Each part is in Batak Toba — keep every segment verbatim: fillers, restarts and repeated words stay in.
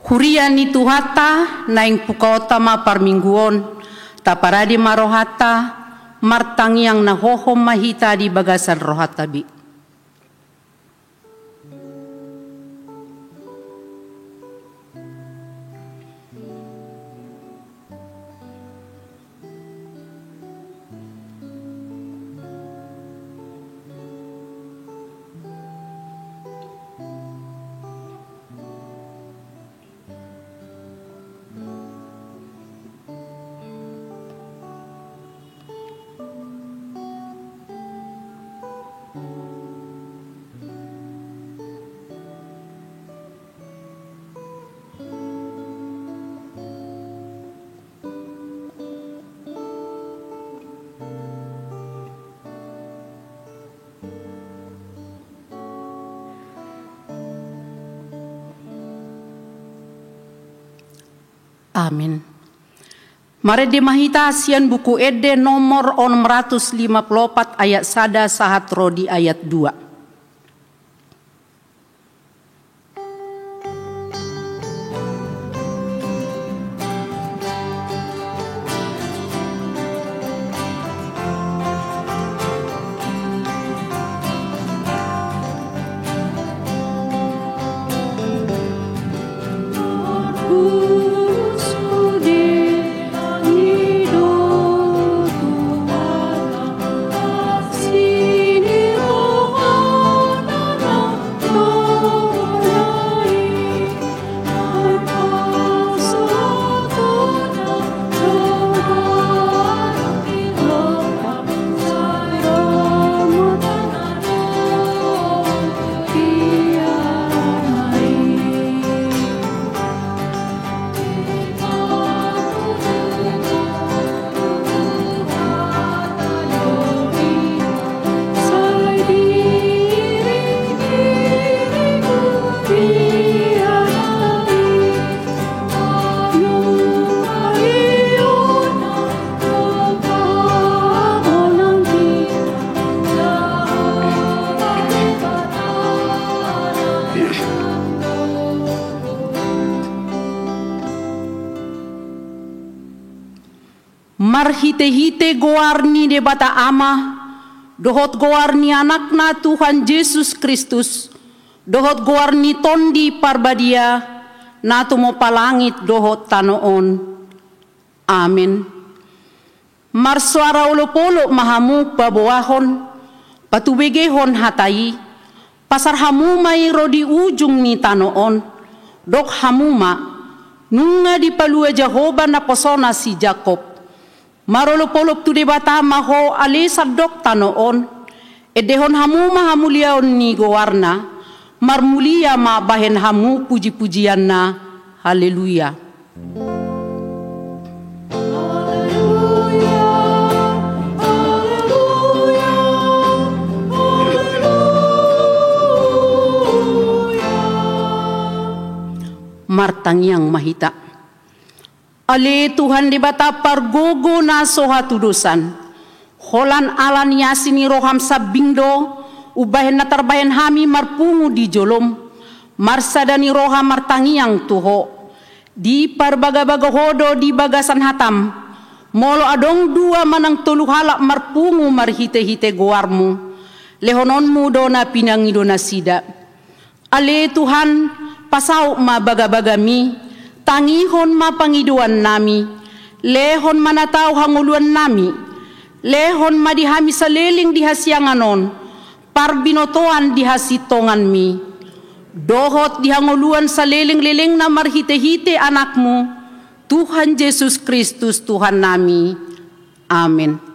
Huria ni Tuhanta, naeng pungkaonta ma parmingguon, taparade ma rohanta, martangiang na hohom ma hita di bagasan rohanta be. Amin. Marende ma hita sian Buku Ende nomor onom ratus lima pulu opat ayat sada sahat ro di ayat dua. Marhitehite goar ni Debata Ama, dohot goar ni Anakna Tuhan Jesus Kristus, dohot goar ni Tondi Parbadia, na tumompa langit dohot tano on. Amen. Marsoara olopolop ma hamu paboahon, patubegehon hata i, pasar hamu ma i ro di ujung ni tano on, dok hamu ma, nunga dipalua Jahowa naposona si Jakob. Marolopolop tu Debata ma ho ale sandok tano on, endehon hamu ma hamuliaon ni goarna, marmulia ma bahen hamu pujipujianna. Haleluya. Martangiang ma hita. Ale Tuhan Debata pargogo na so hatudosan, holan ala ni asi ni roham sambing do umbahen na tarbahen hami marpungu di jolom, marsada ni roha martangiang tu Ho. Diparbagabaga Ho do di bagasan hatam. Molo adong dua manang tolu halak marpungu marhitehite goarmu, lehononmu do na pinangido nasida. Ale Tuhan, pasaut ma bagabagami, tangihon ma pangidoannami, lehon ma na tau hangoluannami, lehon ma di hami saleleng di hasiangan on, parbinotoan di hasintonganmi, dohot di hangoluan saleleng-lelengna marhitehite Anakmu, Tuhan Jesus Kristus Tuhannami. Amen.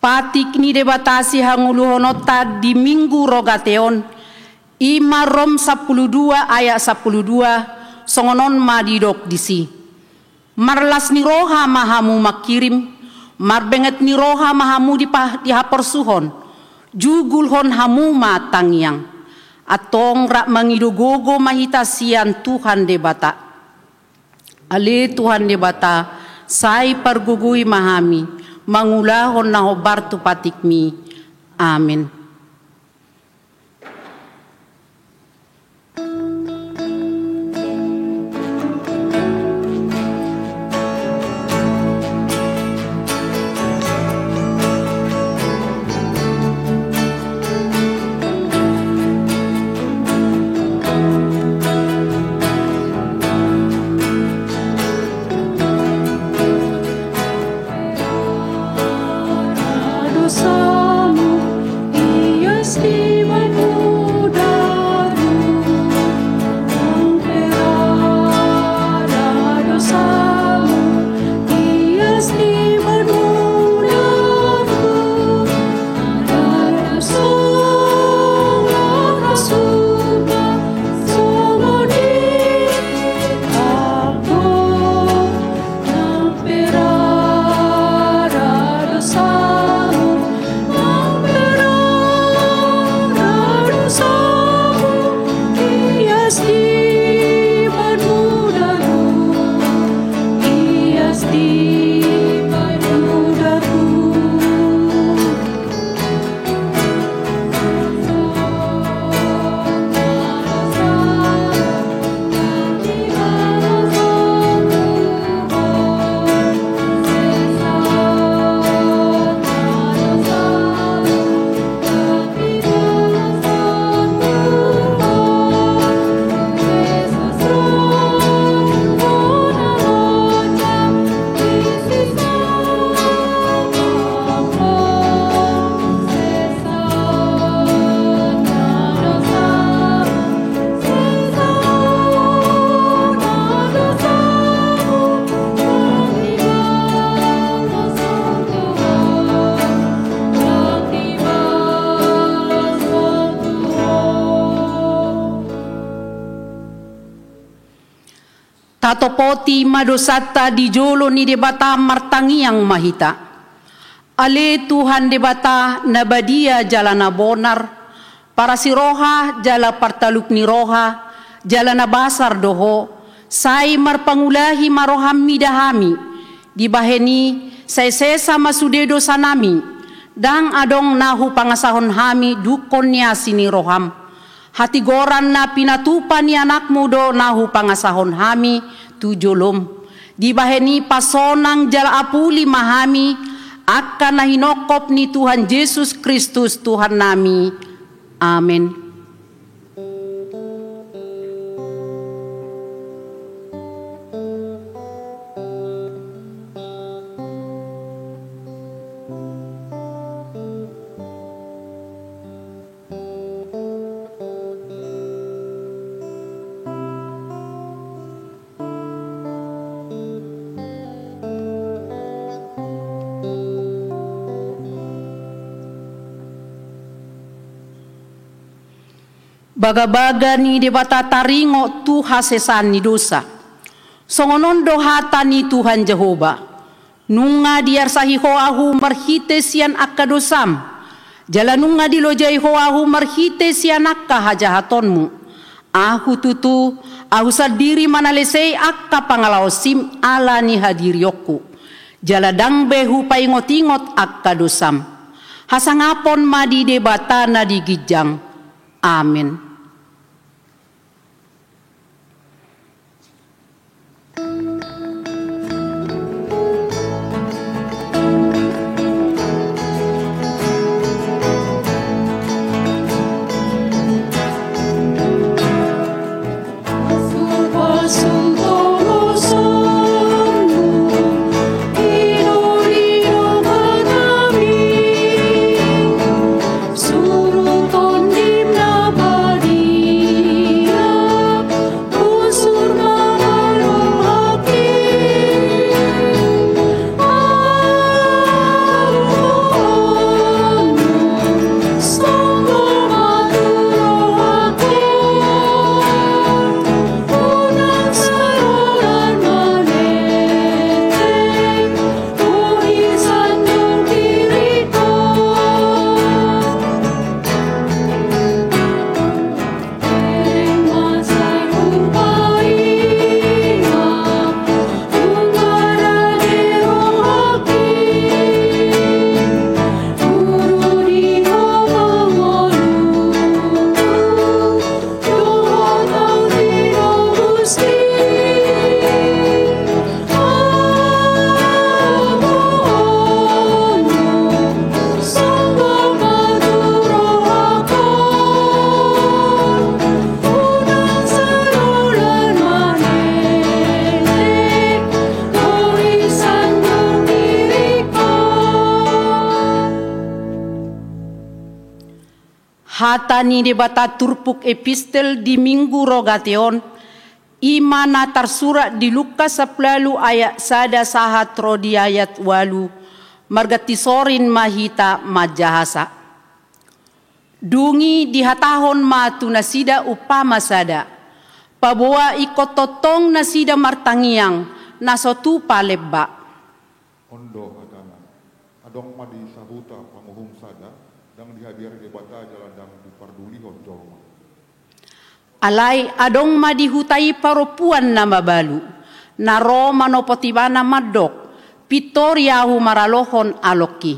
Patik ni Debata sihangoluhononta di Minggu Rogate on, i ma Rom sampulu dua ayat sampulu dua, songon on ma didok disi: Marlas ni roha ma hamu mangkirim, marbenget ni roha ma hamu di pa-, di haporsuhon, jugulhon hamu ma tangiang. Antong rap mangido gogo ma hita sian Tuhan Debata. Ale Tuhan Debata, sai pargogoi ma hami, mangulahon na hombar tu patikmi. Amen. Tatopoti ma dosanta di jolo ni Debata, martangiang ma hita. Ale Tuhan Debata, na badia jala na bonar, parasi roha jala partaluk ni roha, jala na basar do Ho, sai marpangulahi ma roham mida hami. Dibahen i, sai sesa ma sude dosanami, ndang adong na hupangasahon hami dungkon ni asi ni roham. Hatigoran na pinatupa ni Anakmu do na hupangasahon hami tu jolom. Dibahen i pasonang jala apuli ma hami, angka na hinophop ni Tuhan Jesus Kristus Tuhannami. Amen. Bagabaga ni Debata taringot tu hasesaan ni dosa. Songon on do hata ni Tuhan Jahowa: Nunga diarsahi Ho ahu marhite sian angka dosam, jala nunga dilojai Ho ahu marhite sian angka hajahatonmu. Ahu tutu, ahu sandiri manalesei angka pangalaosim ala ni hadirionku, jala ndang be hupaingotingot angka dosam. Hasangapon ma di Debata na di ginjang. Amen. Hata ni Debata turpuk epistel di Minggu Rogate on, i ma na tarsurat di Lukas sampulu ualu ayat sada sahat ro di ayat ualu, marganti sorin ma hita manjahasa. Dung i dihatahon ma tu nasida umpama sada: Paboa ingkon tongtong nasida martangiang, na so tupa lemba. On do hatana: Adong ma di sahuta panguhum sada, ndang dihabiari Debata jala ndang dipardulihon jolma. Alai adong ma di huta i parompuan na mabalu, na ro manopot ibana mandok: Pintori ahu maralohon alongki.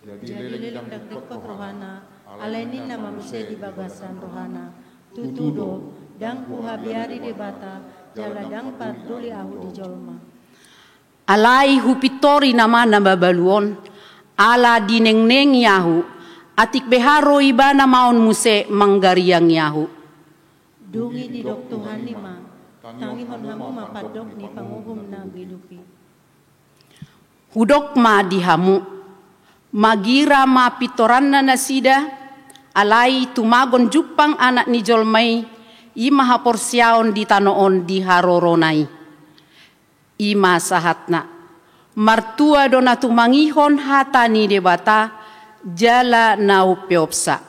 Jadi leleng ndang dingkot rohana, alai ninna ma muse di bagasan rohana: Tutu do, ndang huhabiari Debata, jala ndang parduli ahu di jolma. Alai hupintori nama na mabalu on, ala dinengnengi ahu, atik beha ro ibana maon muse manggariangi ahu. Dung i didok Tuhan i ma: Tangihon hamu ma pandok ni panguhum na gilup i. Hudok ma di hamu: Magira ma pintoranna nasida, alai tumagon jumpang Anak ni jolma i, i ma haporseaon di tano on di harorona i. I ma sahatna: Martua do na tumangihon hata ni Debata, jala na umpeopsa.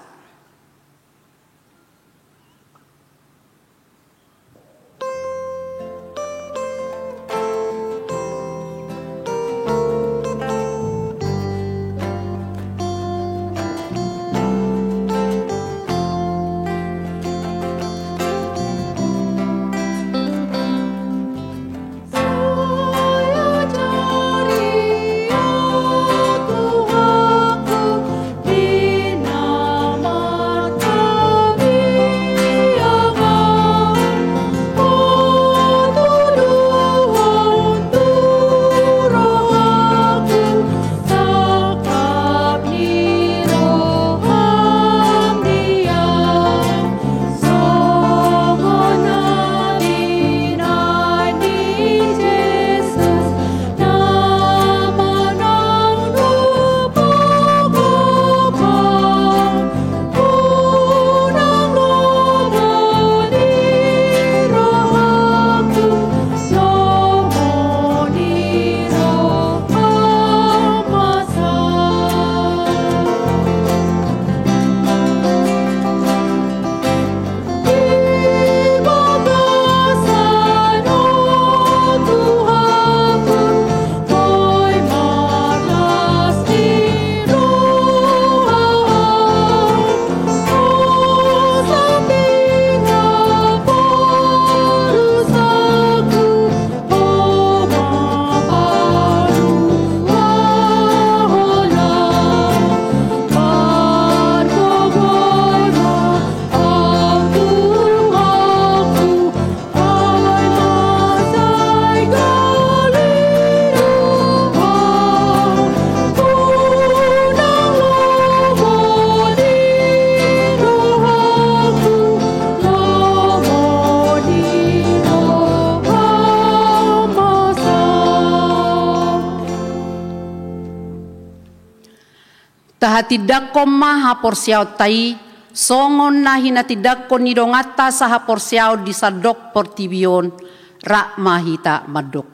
Tahatindangkon ma haporseaonta i, songon na hinatindangkon ni donganta sahaporseaon di sandok portibi on. Rap ma hita mandok: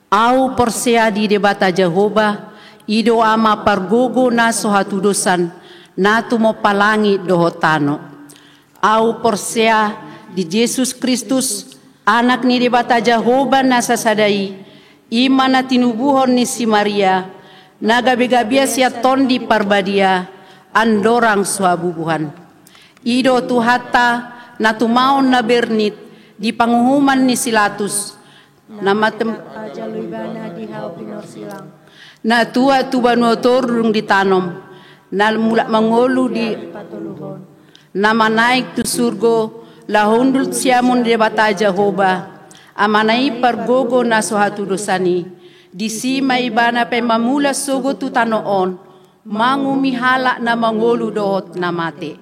Ahu porsea di Debata Jahowa, i do Ama pargogo na so hatudosan, na tumompa langit dohot tano. Ahu porsea di Jesus Kristus, Anak ni Debata Jahowa na sasada i, i ma na tinubuhon ni si Maria, na gabe-gabea sian Tondi Parbadia, andorang so habubuhan. I do Tuhanta, na tumaon na bernit, di panguhuman ni si Latus, na matem- Jalo ibana di hau pinorsilang. Na tua tu banua toru dung ditanom, na mulak mangolu di patoluhon. Na manaek tu surgo, laho hundul siamun Debata Jahowa, Amana i pargogo na so hatudosan i. Disi ma ibana pe mamula sogot tu tano on, mangumi halak na mangolu dohot na mate.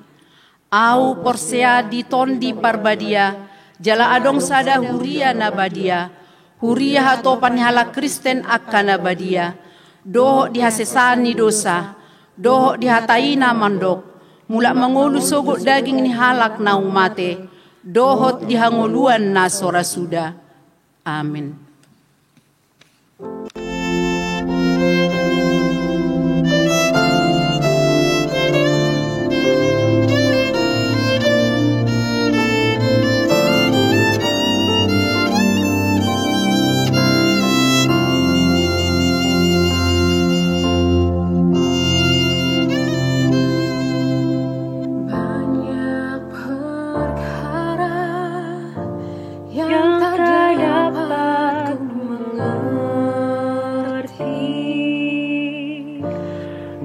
Ahu porsea di Tondi Parbadia, jala adong sada huria na badia, huria hatopan ni halak Kristen angka na badia, dohot di hasesaan ni dosa, dohot di hata i na mandok: Mulak mangolu sogot daging ni halak naung mate, dohot di hangoluan na so ra suda. Amin. Banyak perkara yang tak dapat ku mengerti.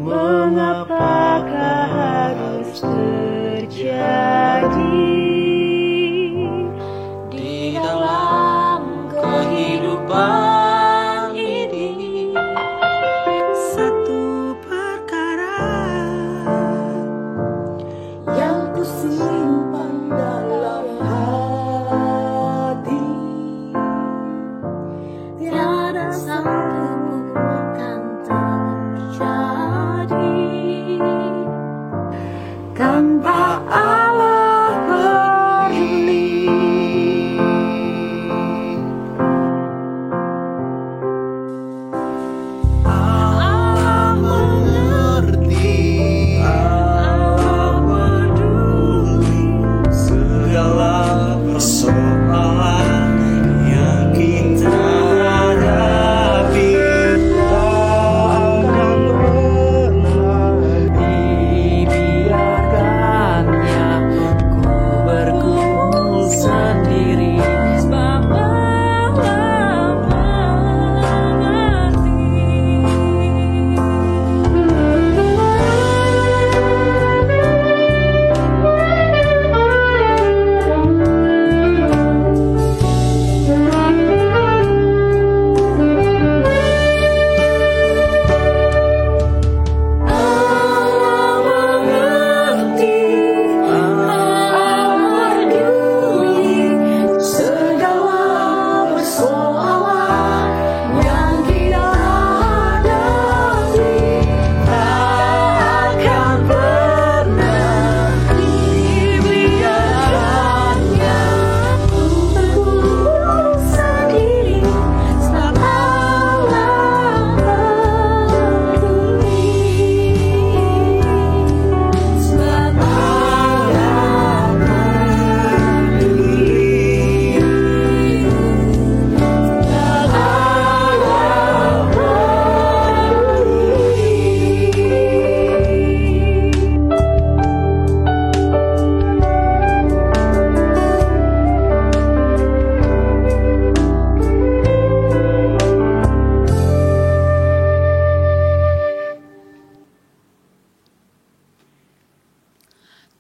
Mengapakah harus terjadi di dalam kehidupan ini? Satu perkara yang ku simpan dalam hati. Tiada satu pun akan terjadi tanpa Allah peduli. Allah mengerti, Allah peduli segala persoalan yang kita hadapi. Tak akan pernah dibiarkannya ku bergumul sendiri. Sebab Allah mengerti.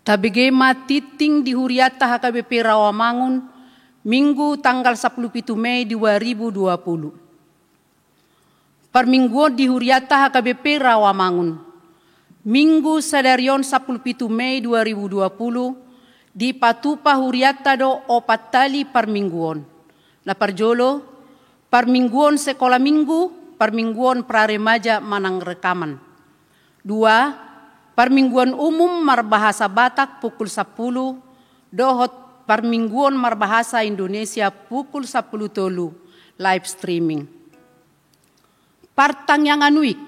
Tabege ma tingting di hurianta H K B P Rawamangun, Minggu tanggal sampulu pitu Mei dua ribu dua puluh. Parmingguon di hurianta H K B P Rawamangun. Minggu sadari on sampulu pitu Mei dua ribu dua puluh, dipatupa hurianta do opat hali parmingguon. Na parjolo, parmingguon sekolah minggu, parmingguon praremaja manang rekaman. Dua, parmingguon umum marbahasa Batak pukul sampulu, dohot parmingguon marbahasa Indonesia pukul sampulu tolu, live streaming. Partangiangan WIB,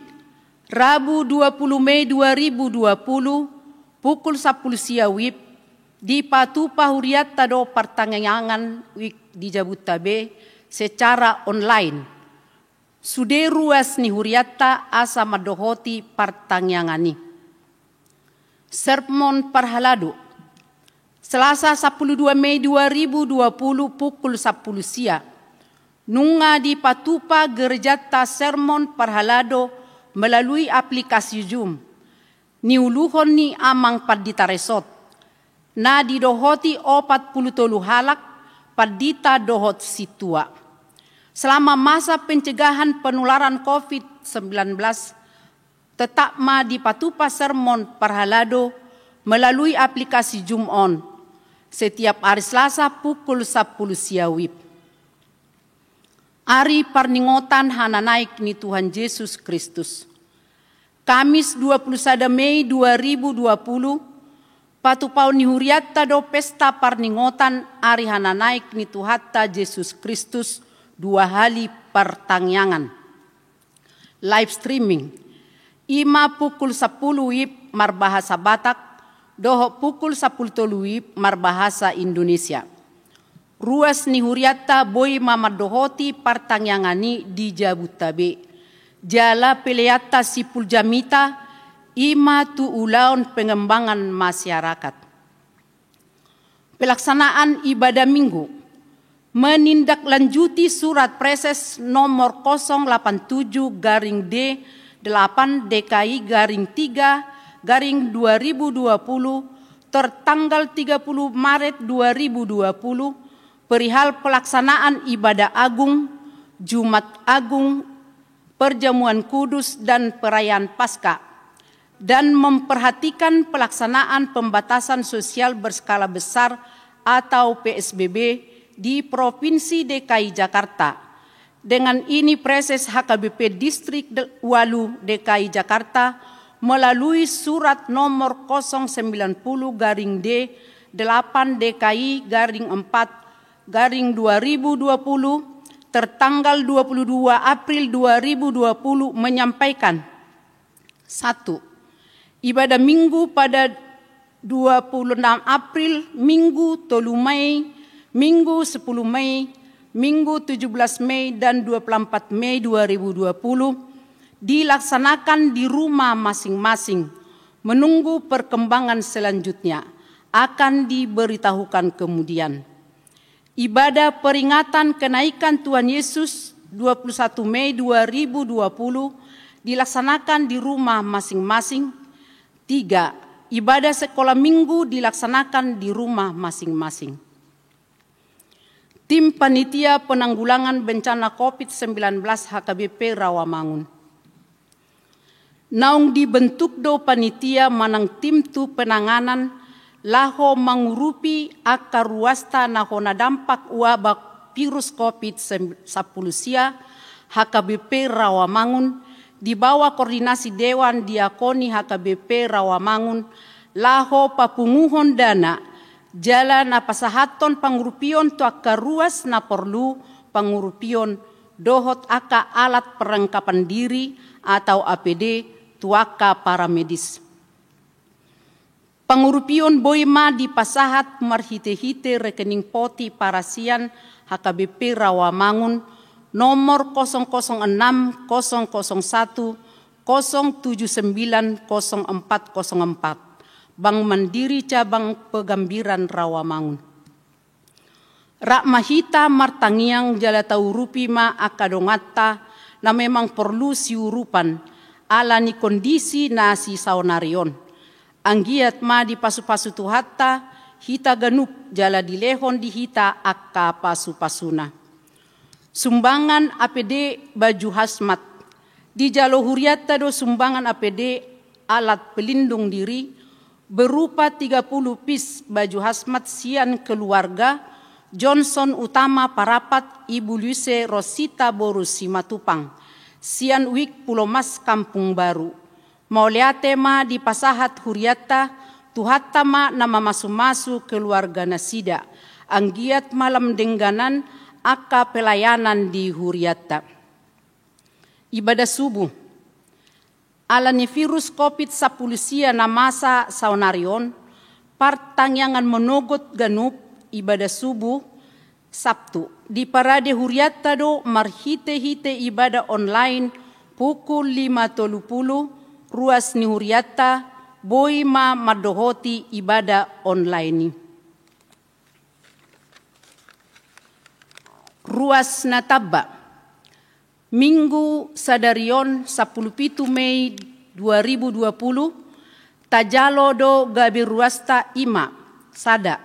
Rabu dua puluh Mei dua ribu dua puluh, pukul sampulu sia WIB, dipatupa hurianta do partangiangan WIB di jabunta be secara online. Sude ruas ni hurianta asa mandohoti partangiangan i. Sermon parhalado. Selasa sampulu dua Mei dua ribu dua puluh pukul sampulu sia. Nunga dipatupa gerejanta sermon parhalado melalui aplikasi Zoom. Niuluhon ni Amang Pandita Resort. Na didohoti opat pulu tolu halak, pandita dohot sintua. Selama masa pencegahan penularan covid sembilan belas, tetap ma dipatupa sermon parhalado melalui aplikasi Zoom on, setiap ari Selasa pukul sampulu sia WIB. Ari parningotan hananaek ni Tuhan Jesus Kristus. Kamis dua puluh sada Mei dua ribu dua puluh, Patupaon ni hurianta do pesta parningotan ari hananaek ni Tuhanta Jesus Kristus dua hali partangiangan. Live streaming. I ma pukul sampulu WIB marbahasa Batak, dohot pukul sampulu tolu WIB marbahasa Indonesia. Ruas ni hurianta boi ma mandohoti partangiangan i di jabunta be. Jala peleanta Simpul Jamita, i ma tu ulaon pengembangan masyarakat. Pelaksanaan ibadah Minggu. Menindaklanjuti surat Praeses nomor kosong delapan tujuh garing D delapan D K I garing tiga garing dua ribu dua puluh, tertanggal tiga puluh Maret dua ribu dua puluh, perihal pelaksanaan ibadah agung, Jumat Agung, perjamuan kudus dan perayaan Paskah, dan memperhatikan pelaksanaan pembatasan sosial berskala besar atau P S B B di Provinsi D K I Jakarta. Dengan ini Praeses H K B P Distrik del-, walu D K I Jakarta melalui surat nomor kosong sembilan puluh garing D delapan D K I garing empat garing dua ribu dua puluh, tertanggal dua puluh dua April dua ribu dua puluh, menyampaikan: satu. Ibadah Minggu pada dua puluh enam April, Minggu tolu Mei, Minggu sepuluh Mei, Minggu tujuh belas Mei, dan dua puluh empat Mei dua ribu dua puluh dilaksanakan di rumah masing-masing, menunggu perkembangan selanjutnya, akan diberitahukan kemudian. Ibadah peringatan kenaikan Tuhan Yesus dua puluh satu Mei dua ribu dua puluh dilaksanakan di rumah masing-masing. Tiga, ibadah sekolah Minggu dilaksanakan di rumah masing-masing. Tim Panitia Penanggulangan Bencana covid sembilan belas H K B P Rawamangun. Naung dibentuk do panitia manang tim tu penanganan laho mangurupi angka ruasta na hona dampak wabah virus covid sampulu sia H K B P Rawamangun, di bawah koordinasi Dewan Diakoni H K B P Rawamangun, laho papunguhon dana jala na pasahathon pangurupion tu angka ruas na porlu pangurupion dohot angka alat perlengkapan diri atau A P D tu angka paramedis. Pangurupion boi ma dipasahat marhite-hite rekening poti parasian H K B P Rawamangun nomor kosong kosong enam kosong kosong satu kosong tujuh sembilan kosong empat kosong empat, Bank Mandiri Cabang Pegambiran Rawamangun. Rap ma hita martangiang jala taurupi ma angka donganta na memang porlu siurupan ala ni kondisi na sisaonari on. Anggiat ma dipasu-pasu Tuhanta hita ganup jala dilehon di hita angka pasu-pasuna. Sumbangan A P D baju hazmat. Dijalo hurianta do sumbangan A P D alat pelindung diri berupa tiga puluh pis baju hazmat sian keluarga Johnson Utama Parapat, Ibu Luise Rosita boru Simatupang, sian Wik Pulomas Kampung Baru. Mauliate ma dipasahat hurianta, Tuhanta ma na mamasu-masu keluarga nasida, anggiat ma lam dengganan angka pelayanan di hurianta. Ibadah subuh. Ala ni virus covid sampulu sia na masa saonari on, partangiangan manogot ganup ibadah subuh Sabtu. Diparade hurianta do marhite-hite ibadah online pukul lima tolu pulu, ruas ni hurianta boi ma mandohoti ibadah online i. Ruas na tamba. Minggu sadari on sampulu pitu Mei dua ribu dua pulu, tajalo do gabe ruasta i ma: sada,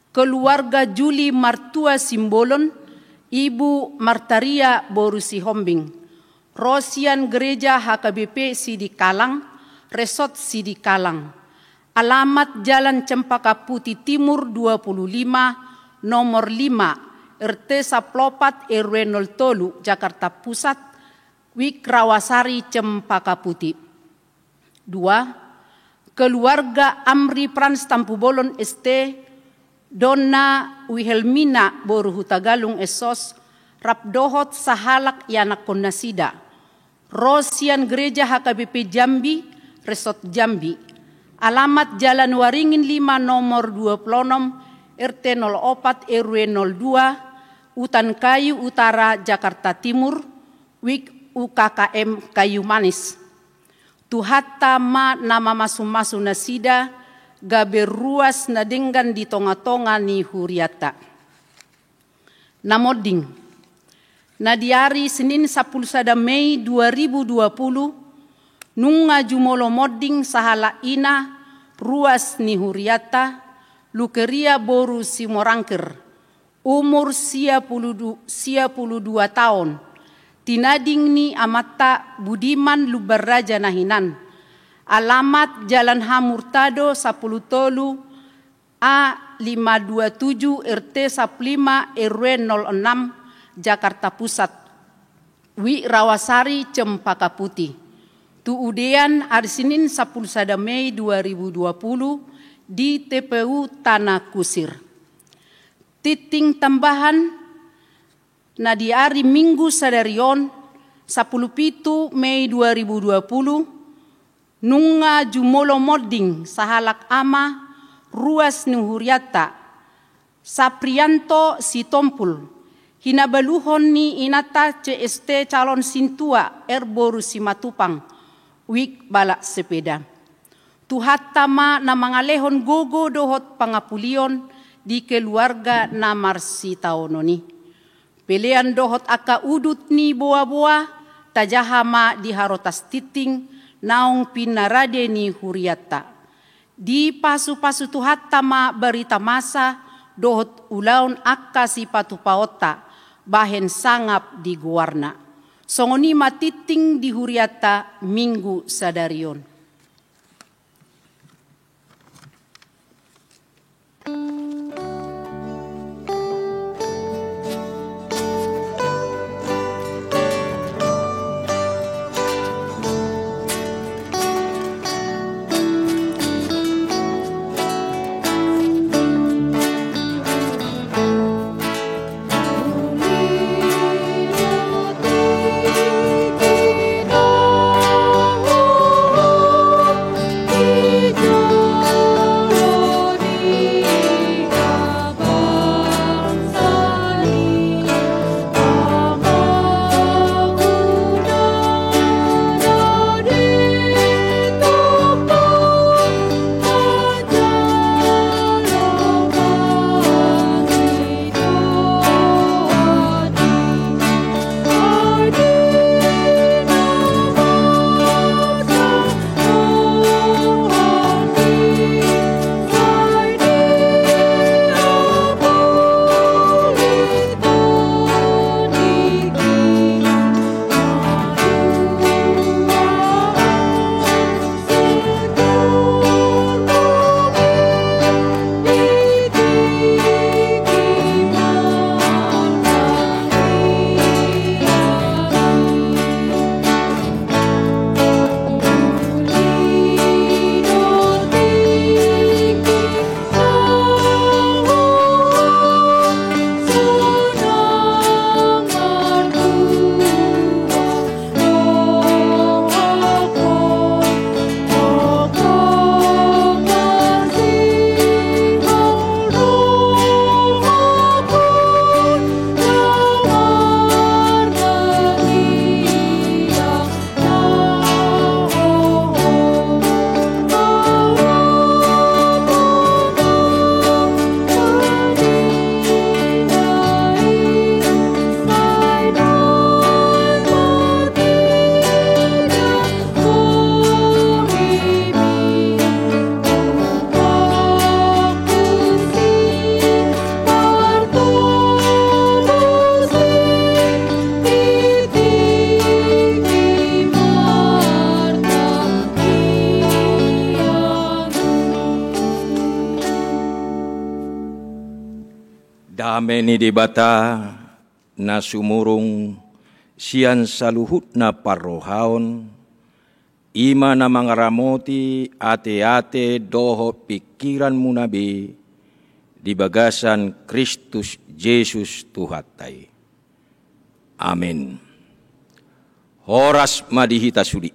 keluarga Juli Martua Simbolon, Ibu Martaria boru Sihombing, ro sian Gereja H K B P Sidikalang, Resort Sidikalang. Alamat Jalan Cempaka Putih Timur dua puluh lima, nomor lima, R T sampulu opat, R W nol tolu, Jakarta Pusat, Wik Rawasari, Cempaka Putih. Dua, Keluarga Amri Frans Tampubolon S T, Donna Wilhelmina boru Hutagalung Essos, rap dohot sahalak ianakkon nasida, ro sian Gereja H K B P Jambi, Resort Jambi. Alamat Jalan Waringin lima nomor dua puluh enam, R T nol opat, R W nol dua, Utan Kayu Utara, Jakarta Timur, wijk U K K M Kayu Manis. Tuhanta ma na mamasumasu nasida, gabe ruas na denggan di tongatonga ni hurianta. Na monding. Na di ari Senin sampulu sada Mei dua ribu dua puluh, nunga jumolo monding sahalak ina ruas ni hurianta, Lukeria boru Simorangkir, umur sia pulu du-, sia pulu dua taon, tinading ni amanta Budiman Lumbanraja na hinan. Alamat Jalan Hamurtado sampulu tolu, A lima dua tujuh, R T sampulu lima, R W nol enam, Jakarta Pusat, wijk Rawasari, Cempaka Putih. Tu udean ari Senin sampulu sada Mei dua ribu dua puluh di T P U Tanah Kusir. Tingting tambahan. Na di ari Minggu sadari on, sampulu pitu Mei dua ribu dua puluh, nunga jumolo monding sahalak ama ruas ni hurianta, Saprianto Sitompul, hinabaluhon ni inanta C S T calon sintua R boru Simatupang, wijk balak sepeda. Tuhanta ma na mangalehon gogo dohot pangapulion di keluarga na marsitaonon i. Pelean dohot angka udut ni boaboa, tajaha ma di harotas tingting naung pinarade ni hurianta. Dipasupasu Tuhanta ma barita masa dohot ulaon angka sipatupaonta, bahen sangap di goarna. Songon i ma tingting di hurianta Minggu sadari on. Dame ni Debata na sumurung sian saluhutna parrohaon, I ma na mangaramoti ateate dohot pingkiranmuna be di bagasan Kristus Jesus Tuhanta i. Amen. Horas ma di hita sude.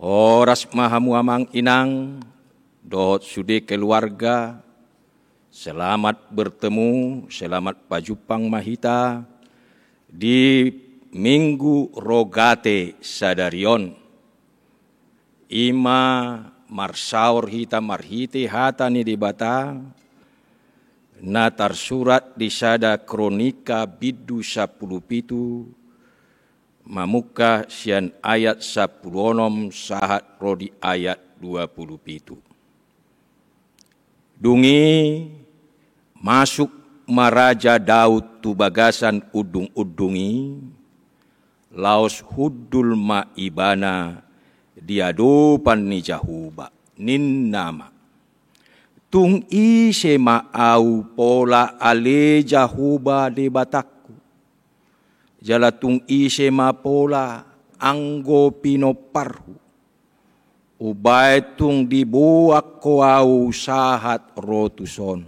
Horas ma hamu amang inang dohot sude keluarga. Selamat bertemu, selamat pajumpang ma hita di Minggu Rogate sadari on. I ma marsaor hita marhite hata ni Debata na tarsurat di sada Kronika bindu sampulu pitu, mamungka sian ayat sampulu onom sahat ro di ayat dua pulu pitu. Dung i masuk ma Raja Daud tu bagasan undungundung i, laos hundul ma ibana di adopan ni Jahowa, ninna ma: Tung ise ma ahu pola ale Jahowa Debatangku? Jala tung ise ma pola anggo pinomparhu? Umbaen tung diboan ho ahu sahat ro tuson.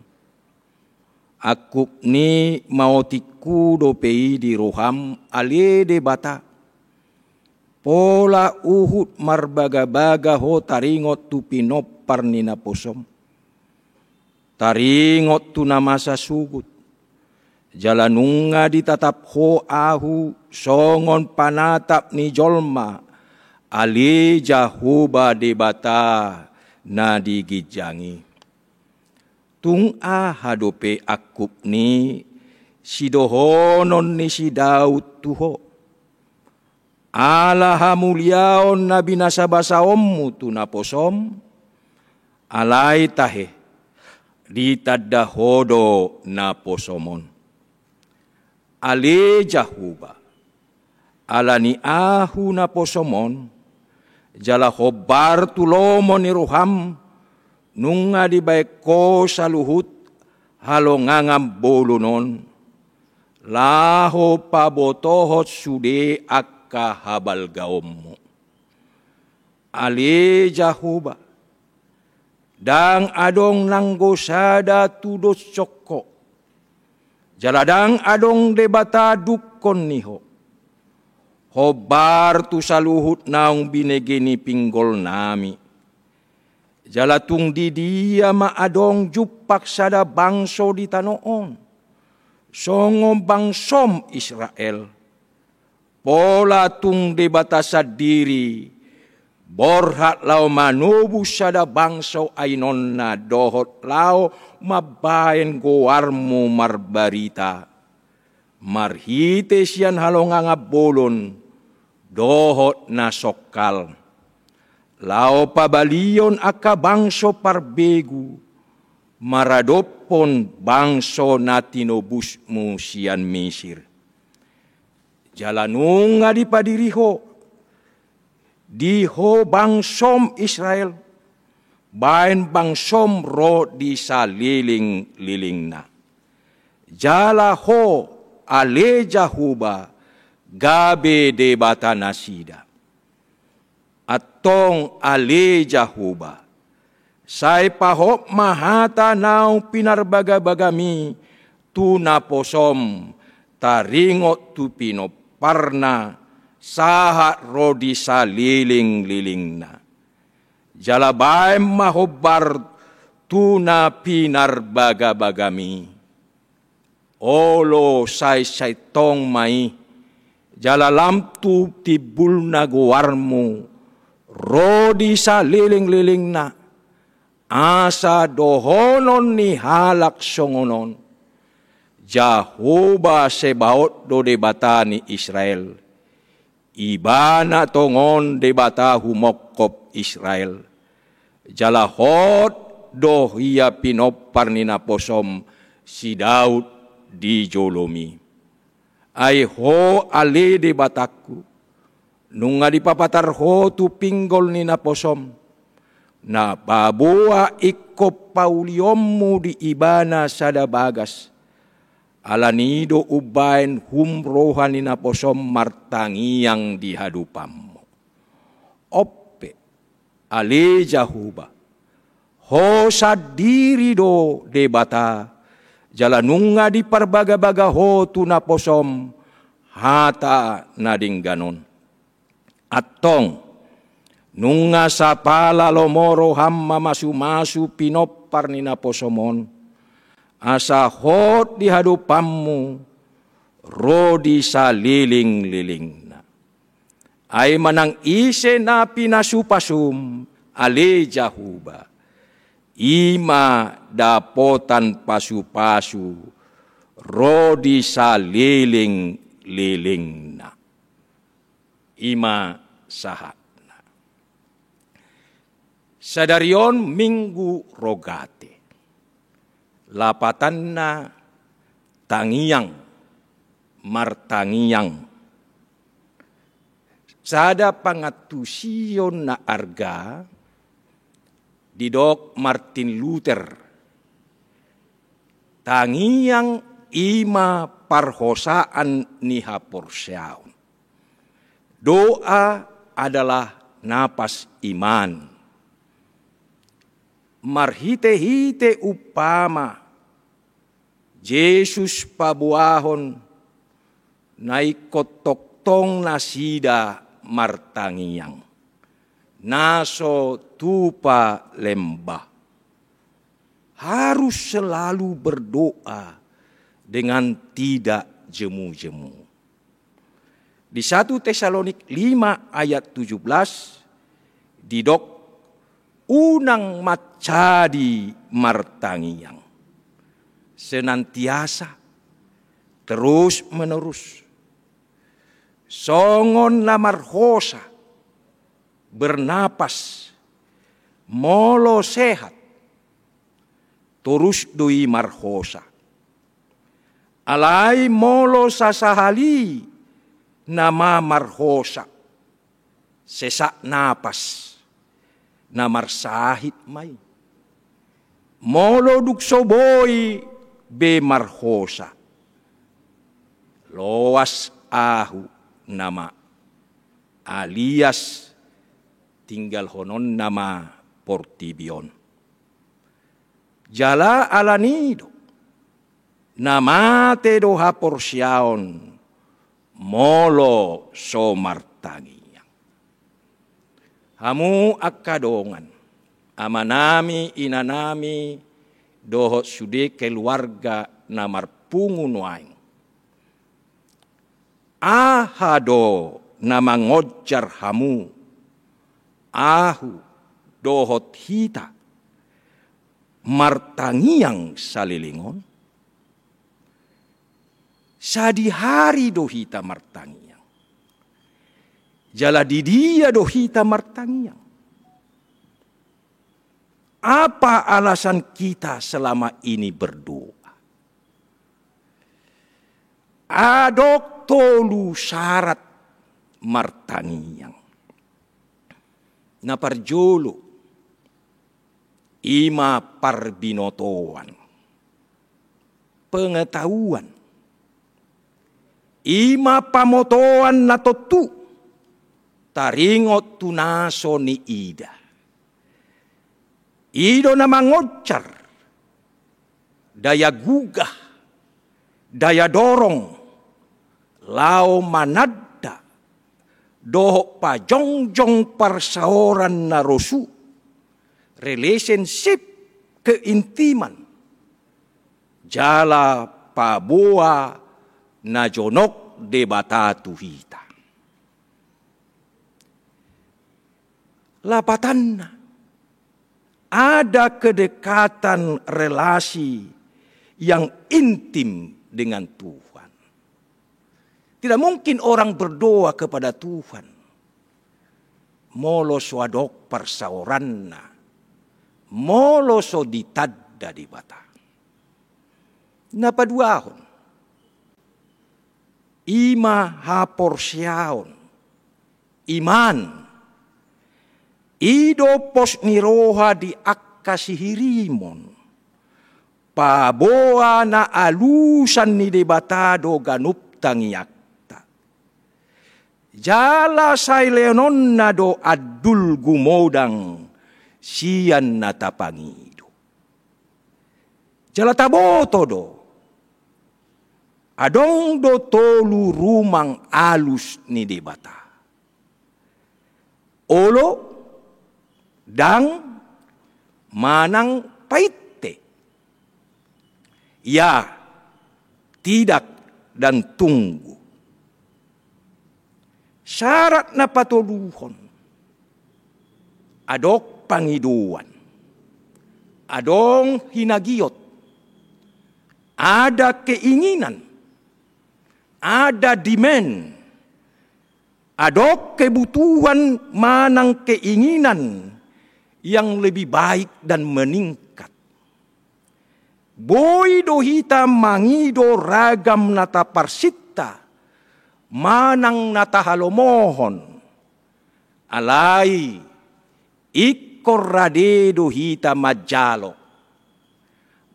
Angkup ni maotikku dope i di roham ale Debata. Pola huhut marbagabaga ho taringot tu pinompar ni naposom, taringot tu na masa sugut. Jala nunga ditatap ho ahu songon panatap ni jolma ale Jahowa Debata na di ginjang i. Tung aha dope angkup ni sidohonon ni si Daud tu ho? Ala hamuliaon na binasabasaonmu tu naposom, alai tahe, ditanda ho do naposom on. Ale Jahowa, ala ni ahu naposom on, jala hombar tu lomo ni roham, nunga dibaen ho saluhut halongangan bolon on, laho pabotohon sude angka habalgaonmu. Ale Jahowa, ndang adong nanggo sada tudoshon ho, jala ndang adong Debata dungkon ni ho, hombar tu saluhut naung binege ni pinggolnami. Jala tung di dia ma adong jumpang sada bangso di tano on, songon bangsom Israel? Pola tung Debata sandiri borhat laho manobus sada bangso ainonna dohot laho mambaen goarmu marbarita marhite sian halongangan bolon dohot na songkal, laho pabalihon angka bangso parbegu maradophon bangso na tinobusmu sian Misir. Jala nunga dipadiri ho di ho bangsom Israel, baen bangsom ro di salelenglelengna. Jala ho, ale Jahowa, gabe Debata nasida. Antong ale Jahowa, sai pahot ma hata naung pinarbagabagami tu naposom taringot tu pinomparna sahat ro di salelenglelengna. Jala baen ma hombar tu na pinarbagabagami. Olo, sai sai tong ma i, jala lam tu timbulna goarmu ro di salelenglelengna, asa dohonon ni halak songon on: Jahowa Sebaot do Debata ni Israel. Ibana tongon Debata humongkop Israel. Jala hot do ia pinompar ni naposom si Daud di jolomi. Ai ho ale Debatangku, nunga dipapatar ho tu pinggol ni naposom, na paboa ingkon paulionmu di ibana sada bagas, ala ni do umbaen hum roha ni naposom martangiang di hadopanmu. On pe, ale Jahowa, Ho sandiri do Debata, jala nunga diparbagabaga Ho tu naposom hata na denggan on. Antong, nunga sapala lomo roham mamasumasu pinompar ni naposom on, asa hot di hadopanmu ro di salelenglelengna. Ai manang ise na pinasupasum, ale Jahowa, i ma dapotan pasupasu ro di salelenglelengna. I ma sahatna. Sadari on Minggu Rogate. Lapatanna tangiang, martangiang. Sada pangantusion na arga didok Martin Luther. Tangiang i ma parhosaan ni haporseaon. Doa adalah napas iman. Marhitehite umpama Jesus paboahon na ingkon tongtong nasida martangiang, na so tupa lemba. Harus selalu berdoa dengan tidak jemu-jemu. Di satu Tesalonik lima ayat tujuh belas didok, unang mansadi martangiang. Senantiasa, terus menerus. Songon na marhosa, bernapas, molo sehat, torus do i marhosa. Alai molo sasahali nama marhosa, sesak napas, na marsahit ma i. Molo dung so boi be marhosa, loas ahu nama, alias tinggalhononna ma portibi on. Jala alani do, na mate do haporseaon molo so martangiang. Hamu angka dongan, amanami, inanami, dohot sude keluarga na marpungu nuaeng. Aha do na mangonjar hamu, ahu dohot hita, martangiang saleleng on? Sadihari do hita martangiang. Jala di dia do hita martangiang? Apa alasan kita selama ini berdoa? Adong tolu syarat martangiang. Na parjolo, i ma parbinotoan, pengetahuan. I ma pamotoan na tontu, taringot tu na so niida. I do na mangonjar daya gugah, daya dorong, laho mananda dohot pajongjong parsaoran na rosu, relationship, keintiman, jala paboa na jonok Debata tu hita. Lapatanna, ada kedekatan relasi yang intim dengan Tuhan. Tidak mungkin orang berdoa kepada Tuhan molo so adong parsaoranna, molo so ditanda Debata. Na paduahon, i ma haporseaon, iman. I do pos ni roha di angka sihirimon. Paboa na alusan ni Debata do ganup tangiangta. Jala sai leononna do andul gumodang sian na tapangido. Jala taboto do, adong do tolu rumang alus ni Debata. Olo, dang, manang painte. Ya, tidak, dan tunggu. Syarat na patoluhon, adong pangidoan, adong hinagiot, ada keinginan, ada demand, adong kebutuhan manang keinginan yang lebih baik dan meningkat. Boi do hita mangido ragam na taparsinta manang na tahalomohon. Alai ingkon rade do hita manjalo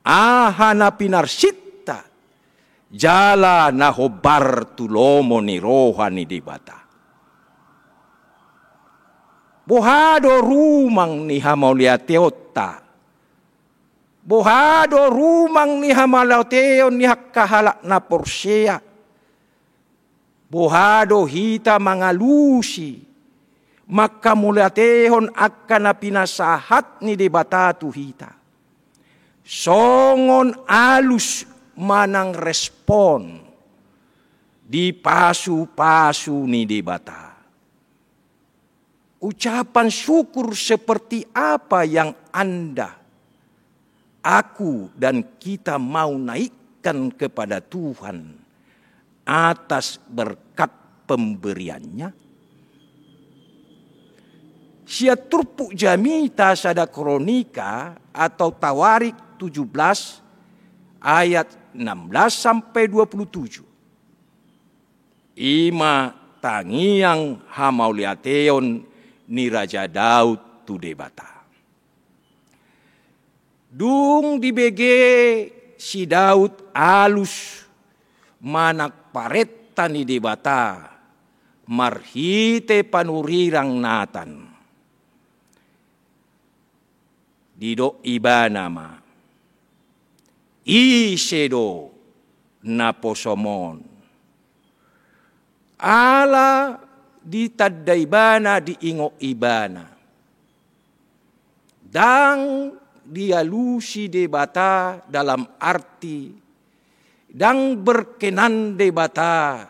aha na pinarsinta jala na hombar tu lomo ni roha ni Debata. Boha do rumang ni hamauliateonta? Boha do rumang ni hamauliateon ni angka halak na porsea? Boha do hita mangalusi, manghamauliatehon angka na pinasahat ni Debata tu hita, songon alus manang respon di pasu-pasu ni Debata? Ucapan syukur seperti apa yang Anda, aku, dan kita mau naikkan kepada Tuhan atas berkat pemberian-Nya? Sian turpuk jamita sada Kronika atau Tawarik tujuh belas ayat enam belas sampai dua puluh tujuh. I ma tangiang hamauliateon ni Raja Daud tu Debata. Dung dibege si Daud alus manang parenta ni Debata marhite panurirang Natan, didok ibana ma, ise do naposom on? Ala ditanda ibana, diingot ibana, ndang dialusi Debata dalam arti ndang berkenan Debata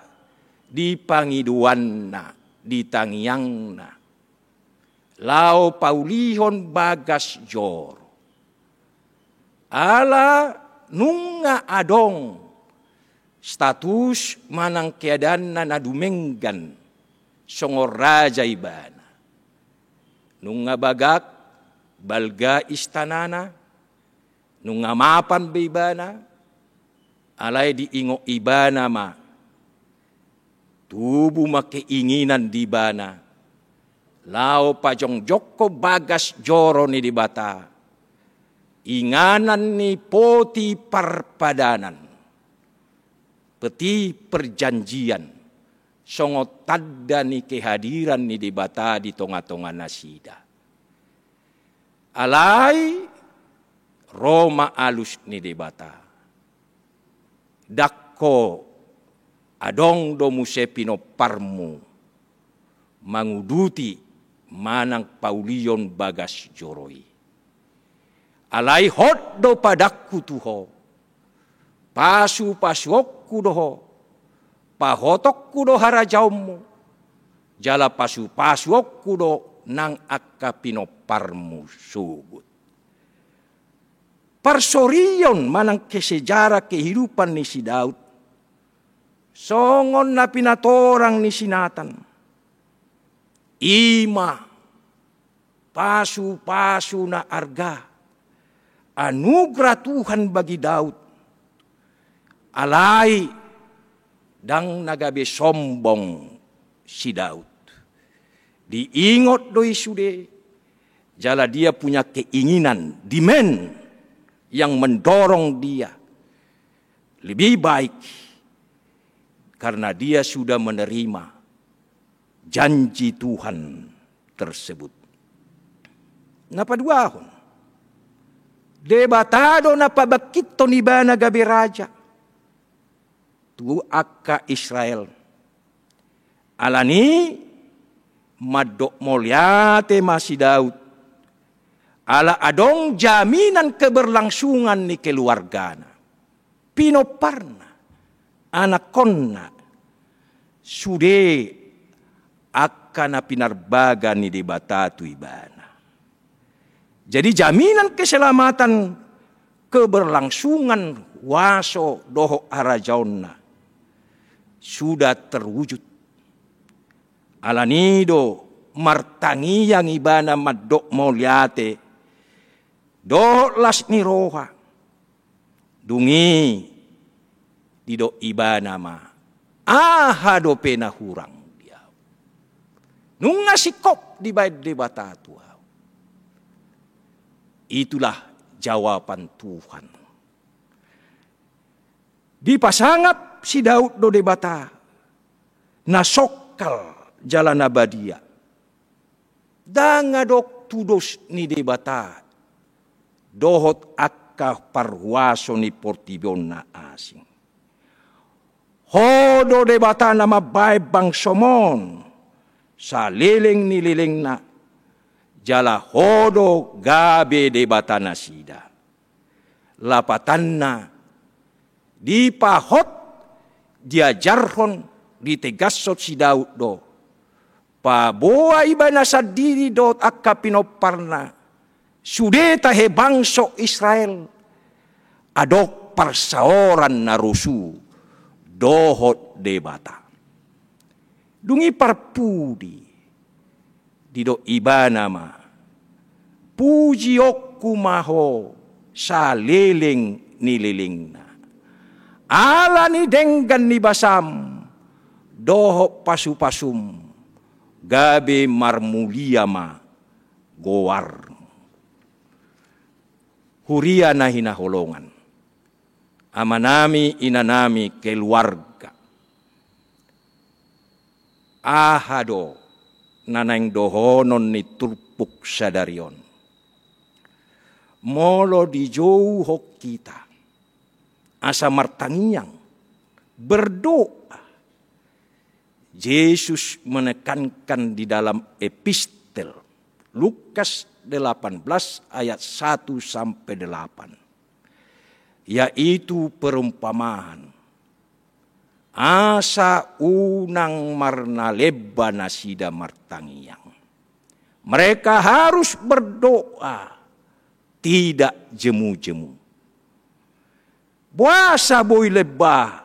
di pangidoanna, di tangiangna, laho paulihon bagas joro. Ala nunga adong status manang keadaanna na dumenggan songon raja ibana. Nunga bagak balga istanana, nunga mapan be ibana, alai diingot ibana ma, tubu ma keinginan di ibana laho pajongjongkon bagas joro ni Debata, inganan ni poti parpadanan, peti perjanjian, songon tanda ni kehadiran ni Debata di tonga-tonga nasida. Alai ro ma alus ni Debata, ndang ho adong do muse pinomparmu manguduti manang paulihon bagas joro i. Alai hot do padanku tu ho, pasu-pasuonku do ho, pahotonku do harajaonmu, jala pasu-pasuonku do nang angka pinomparmu sogot. Parsorion manang kesejarah kehidupan ni si Daud, songon na pinatorang ni si Natan, i ma pasu-pasu na arga, anugerah Tuhan bagi Daud. Alai ndang na gabe sombong si Daud. Diingot do i sude, jala dia punya keinginan, demand yang mendorong dia lebih baik karena dia sudah menerima janji Tuhan tersebut. Na paduahon, Debata do na pabangkithon ibana gabe raja tu angka Israel. Alani mandok mauliate ma si Daud, ala adong jaminan keberlangsungan ni keluargana, pinomparna, anakhonna, sude angka na pinarbaga ni Debata tu ibana. Jadi jaminan keselamatan, keberlangsungan huaso dohot harajaonna sudah terwujud. Alani do martangiang ibana mandok mauliate dohot las ni roha. Dung i didok ibana ma, aha dope na hurang di ahu? Nunga singkop dibaen Debata tu ahu. Itulah jawaban Tuhan. Dipasangap si Daud do Debata na songkal jala na badia. Ndang adong tudos ni Debata dohot angka parhuaso ni portibi on na asing. Ho do Debata na mambaen bangsom on saleleng ni lelengna, jala ho do gabe Debata nasida. Lapatanna, dipahot, diajarhon, ditegashon si Daud do, paboa ibana sandiri dohot angka pinomparna sude tahe bangso Israel, adong parsaoran na rosu dohot Debata. Dung i parpudi, didok ibana ma, pujionku ma ho saleleng ni lelengna. Ala ni denggan ni basam dohot pasupasum, gabe marmulia ma goarmu. Huria na hinaholongan, amanami, inanami, keluarga. Aha do na naeng dohonon ni turpuk sadari on? Molo dijouhon hita asa martangiang, berdoa, Jesus menekankan di dalam epistel Lukas delapan belas ayat satu sampai delapan, yaitu perumpamaan, asa unang marnalemba nasida martangiang. Mereka harus berdoa, tidak jemu-jemu. Boasa boi lemba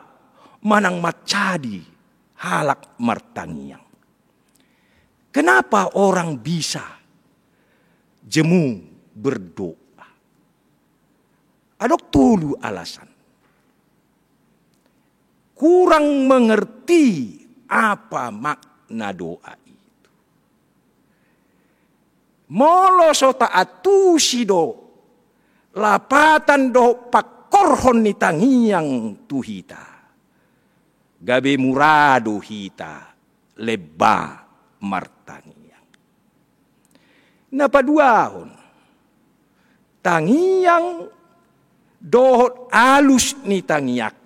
manang mansadi halak martangiang? Kenapa orang bisa jemu berdoa? Adong tolu alasan. Kurang mengerti apa makna doa itu. Molo so taantusi do lapatan dohot pangkorhon ni tangiang tu hita, gabe mura do hita lemba martangiang. Na paduahon, tangiang dohot alus ni tangiangta.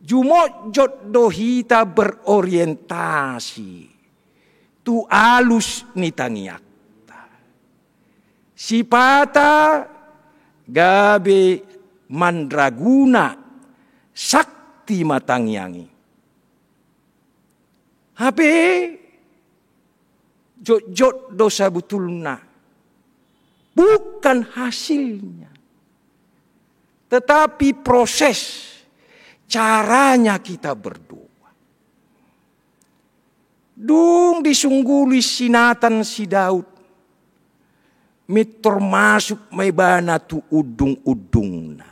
Jumotjot do hita berorientasi tu alus ni tangiangta. Sipata gabe mandraguna, sakti ma tangiang i. Hape jotjot do sabotulna, bukan hasilnya, tetapi proses, caranya kita berdoa. Dung disungguli si Natan si Daud, mintor masuk ma ibana tu undung-undungna.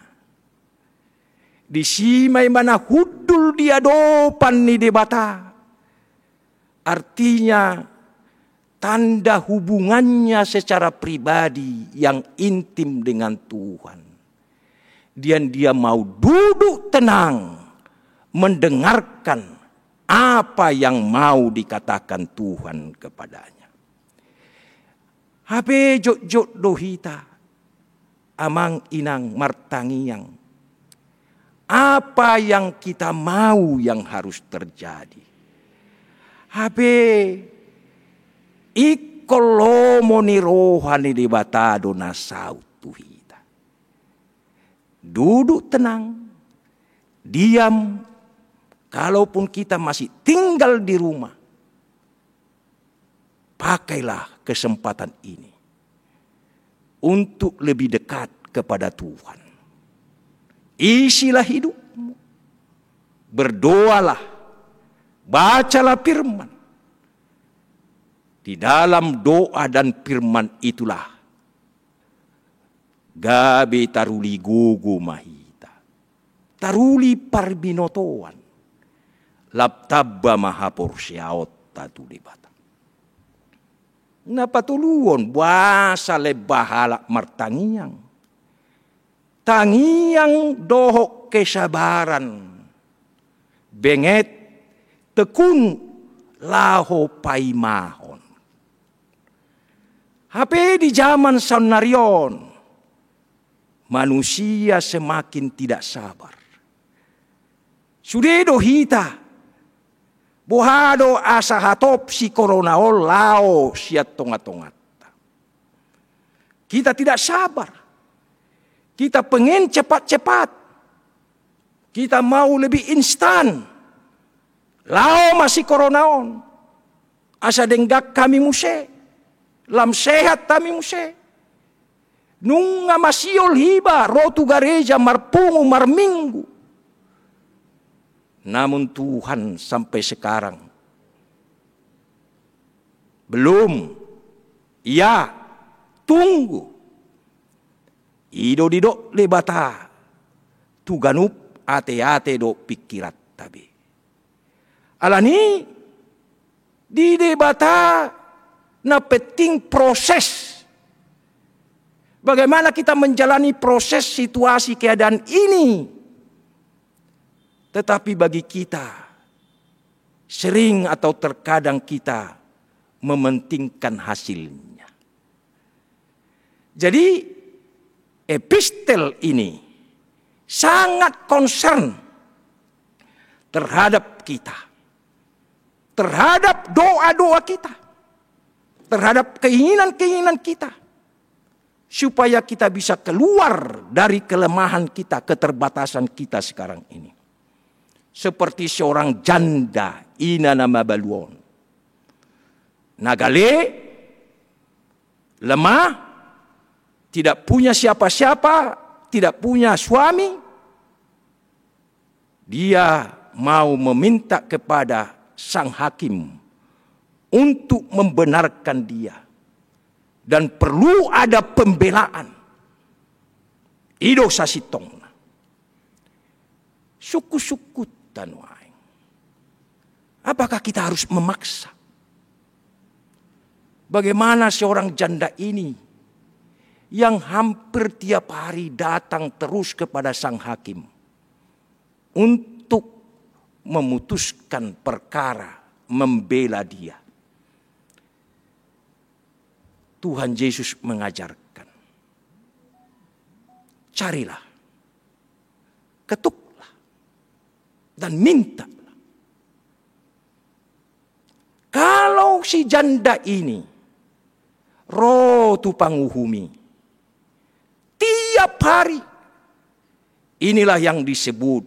Disi ma ibana hundul di adopan ni Debata. Artinya, tanda hubungannya secara pribadi yang intim dengan Tuhan. Dian dia mau duduk tenang mendengarkan Apa yang mau dikatakan Tuhan kepadanya? Hape jotjot do hita, amang inang, martangiang. Apa yang kita mau yang harus terjadi? Hape ingkon lomo ni roha ni Debata do na saut tu hita. Duduk tenang, diam. Kalaupun kita masih tinggal di rumah, pakailah kesempatan ini untuk lebih dekat kepada Tuhan. Isilah hidupmu, berdoalah, bacalah firman. Di dalam doa dan firman itulah gabe taruli gogo ma hita, taruli parbinotoan, lam tamba ma haporseaonta tu Debata. Na patoluhon, boasa lemba halak martangiang? Tangiang dohot kesabaran, benget, tekun, laho paimahon. Hape di zaman saonnari on, manusia semakin tidak sabar. Sude do hita, boha do asa hatop si corona on laho sian tongatonganta. Kita tidak sabar. Kita pengen cepat-cepat. Kita mau lebih instan. Laho ma si corona on. Asa denggan hami muse. Lam sehat hami muse. Nunga masiol hiba ro tu gareja marpungu marminggu. Namun Tuhan sampai sekarang belum. Ia, tunggu. I do didok Debata tu ganup ateate dohot pingkiranta be. Alani di Debata na penting proses. Bagaimana kita menjalani proses situasi keadaan ini? Tetapi bagi kita, sering atau terkadang kita mementingkan hasilnya. Jadi, epistel ini sangat concern terhadap kita, terhadap doa-doa kita, terhadap keinginan-keinginan kita, supaya kita bisa keluar dari kelemahan kita, keterbatasan kita sekarang ini. Seperti seorang janda, ina na mabalu on. Na gale, lemah, tidak punya siapa-siapa, tidak punya suami, dia mau meminta kepada sang hakim untuk membenarkan dia. Dan perlu ada pembelaan. I do sasintongna. Sungkun-sungkunta nuaeng. Apakah kita harus memaksa? Bagaimana seorang janda ini yang hampir tiap hari datang terus kepada sang hakim untuk memutuskan perkara, membela dia? Tuhan Yesus mengajarkan, carilah, ketuklah, dan mintalah. Kalau si janda ini ro tu panguhumi tiap hari, inilah yang disebut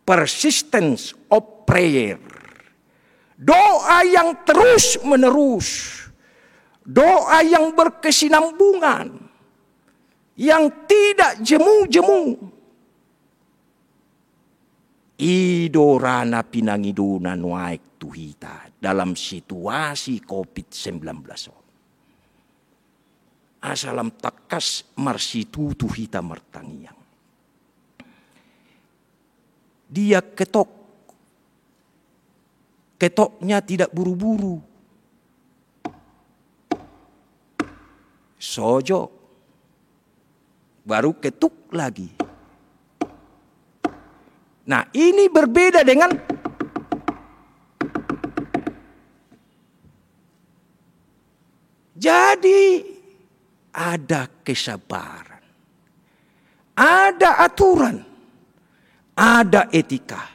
persistence of prayer. Doa yang terus-menerus, doa yang berkesinambungan, yang tidak jemu-jemu. I do ra na pinangidona nuaeng tu hita dalam situasi covid sembilan belas on. Asa lam tangkas marsitutu hita martangiang. Dia ketok. Ketoknya tidak buru-buru. Sojo. Baru ketuk lagi. Nah, ini berbeda dengan Jadi, ada kesabaran, ada aturan, ada etika.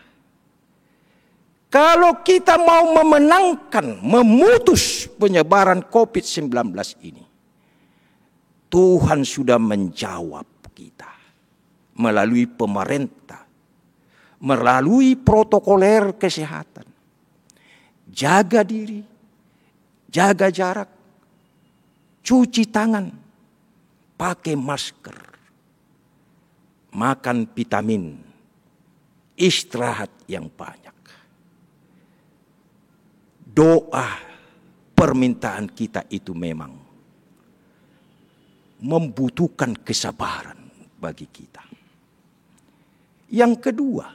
Kalau kita mau memenangkan, memutus penyebaran covid sembilan belas ini, Tuhan sudah menjawab kita melalui pemerintah, melalui protokoler kesehatan. Jaga diri, jaga jarak, cuci tangan, pakai masker, makan vitamin, istirahat yang banyak. Doa, permintaan kita itu memang membutuhkan kesabaran bagi kita. Yang kedua,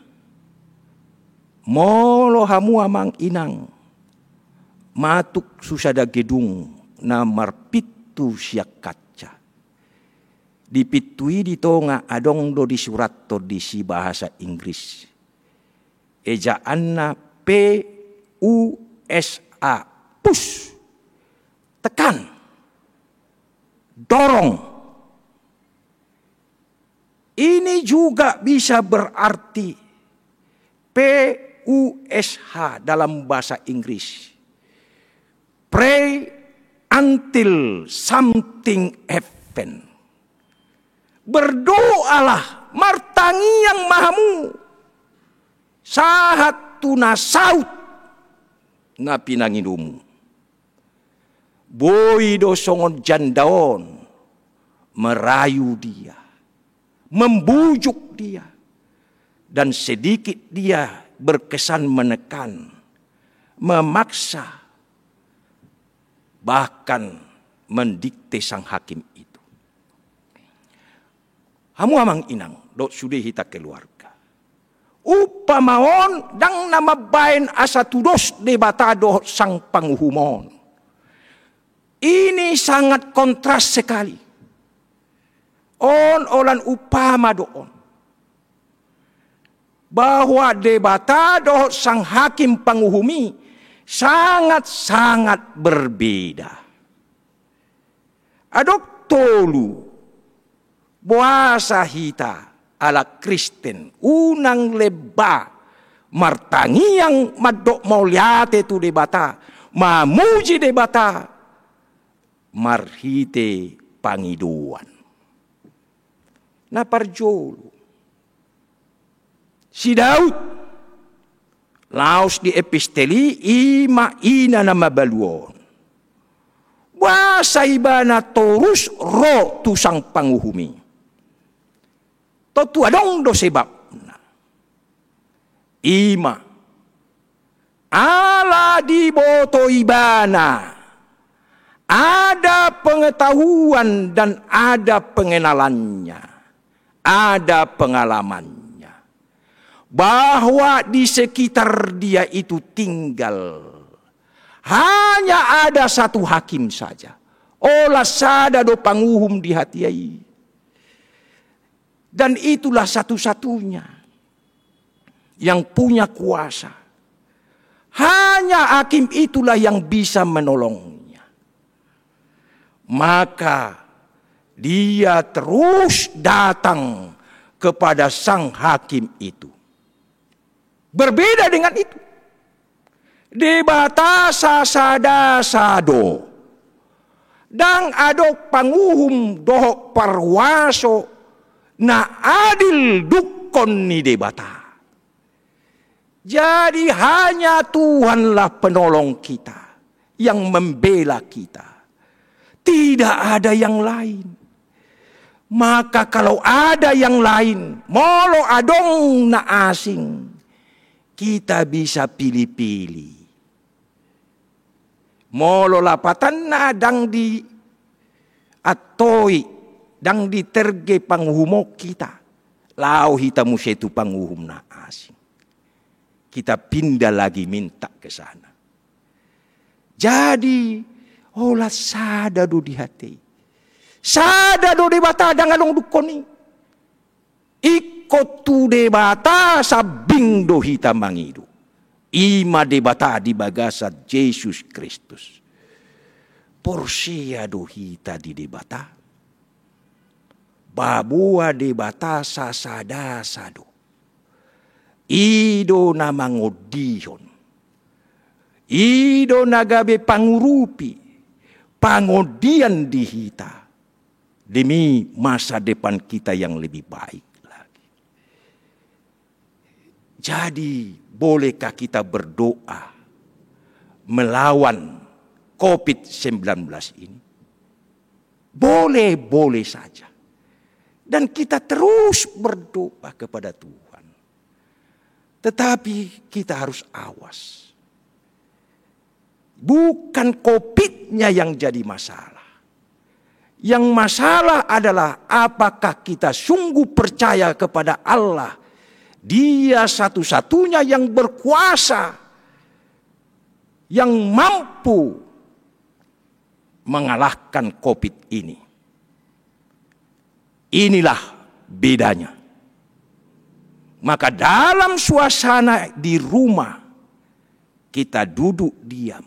molo hamu amang inang matuk tu sada gedung na marpintu sian kaca, di pintu i di tonga adong do disurathon disi bahasa Inggris. Ejaanna P U S H, push, tekan, dorong. Ini juga bisa berarti P U S H dalam bahasa Inggris. Pray until something happen. Berdoalah, martangiang ma hamu, sahat tu na saut na pinangidomu. Boi do songon janda on merayu dia, membujuk dia, dan sedikit dia berkesan menekan, memaksa, bahkan mendikte sang hakim itu. Hamu amang inang, dohot sude hita keluarga. Umpama on ndang na mambaen asa tudos Debata dohot sang panguhum on. Ini sangat kontras sekali. On holan umpama do on. Bahwa Debata dohot sang hakim panguhum i sangat-sangat berbeda. Adong tolu, boasa hita ala Kristen unang lemba martangiang mandok mauliate tu Debata, mamuji Debata marhite pangidoan. Na parjolo, si Daud, laos di epistel i, i ma ina na mabalu on. Boasa ibana torus ro tu sang panguhum i? Tontu adong do sebabna. I ma, ala diboto ibana, ada pengetahuan dan ada pengenalannya, ada pengalamannya, bahwa di sekitar dia itu tinggal hanya ada satu hakim saja. Olat sada do panguhum di hatiha i. Dan itulah satu-satunya yang punya kuasa. Hanya hakim itulah yang bisa menolongnya. Maka dia terus datang kepada sang hakim itu. Berbeda dengan itu. Debata sasada sa do. Ndang adong panguhum dohot parhuaso na adil dungkon ni Debata. Jadi hanya Tuhanlah penolong kita, yang membela kita. Tidak ada yang lain. Maka kalau ada yang lain, molo adong na asing, kita bisa pilih-pilih. Molo lapatanna ndang diantoi, ndang diterge panguhum on hita, laho hita muse tu panguhum na asing. Kita pindah lagi minta ke sana. Jadi, olat sada do di hate i. Sada do Debata, ndang adong dungkon i. Ingkon tu Debata sambing do hita mangido. I ma Debata di bagasan Jesus Kristus. Porsea do hita di Debata. Paboa Debata sasada do. I do na mangondihon. I do na gabe pangurupi, pangondian di hita demi masa depan kita yang lebih baik lagi. Jadi, bolehkah kita berdoa melawan covid sembilan belas ini? Boleh, boleh saja. Dan kita terus berdoa kepada Tuhan. Tetapi kita harus awas. Bukan covid-nya yang jadi masalah. Yang masalah adalah apakah kita sungguh percaya kepada Allah. Dia satu-satunya yang berkuasa, yang mampu mengalahkan covid ini. Inilah bedanya. Maka dalam suasana di rumah, kita duduk diam,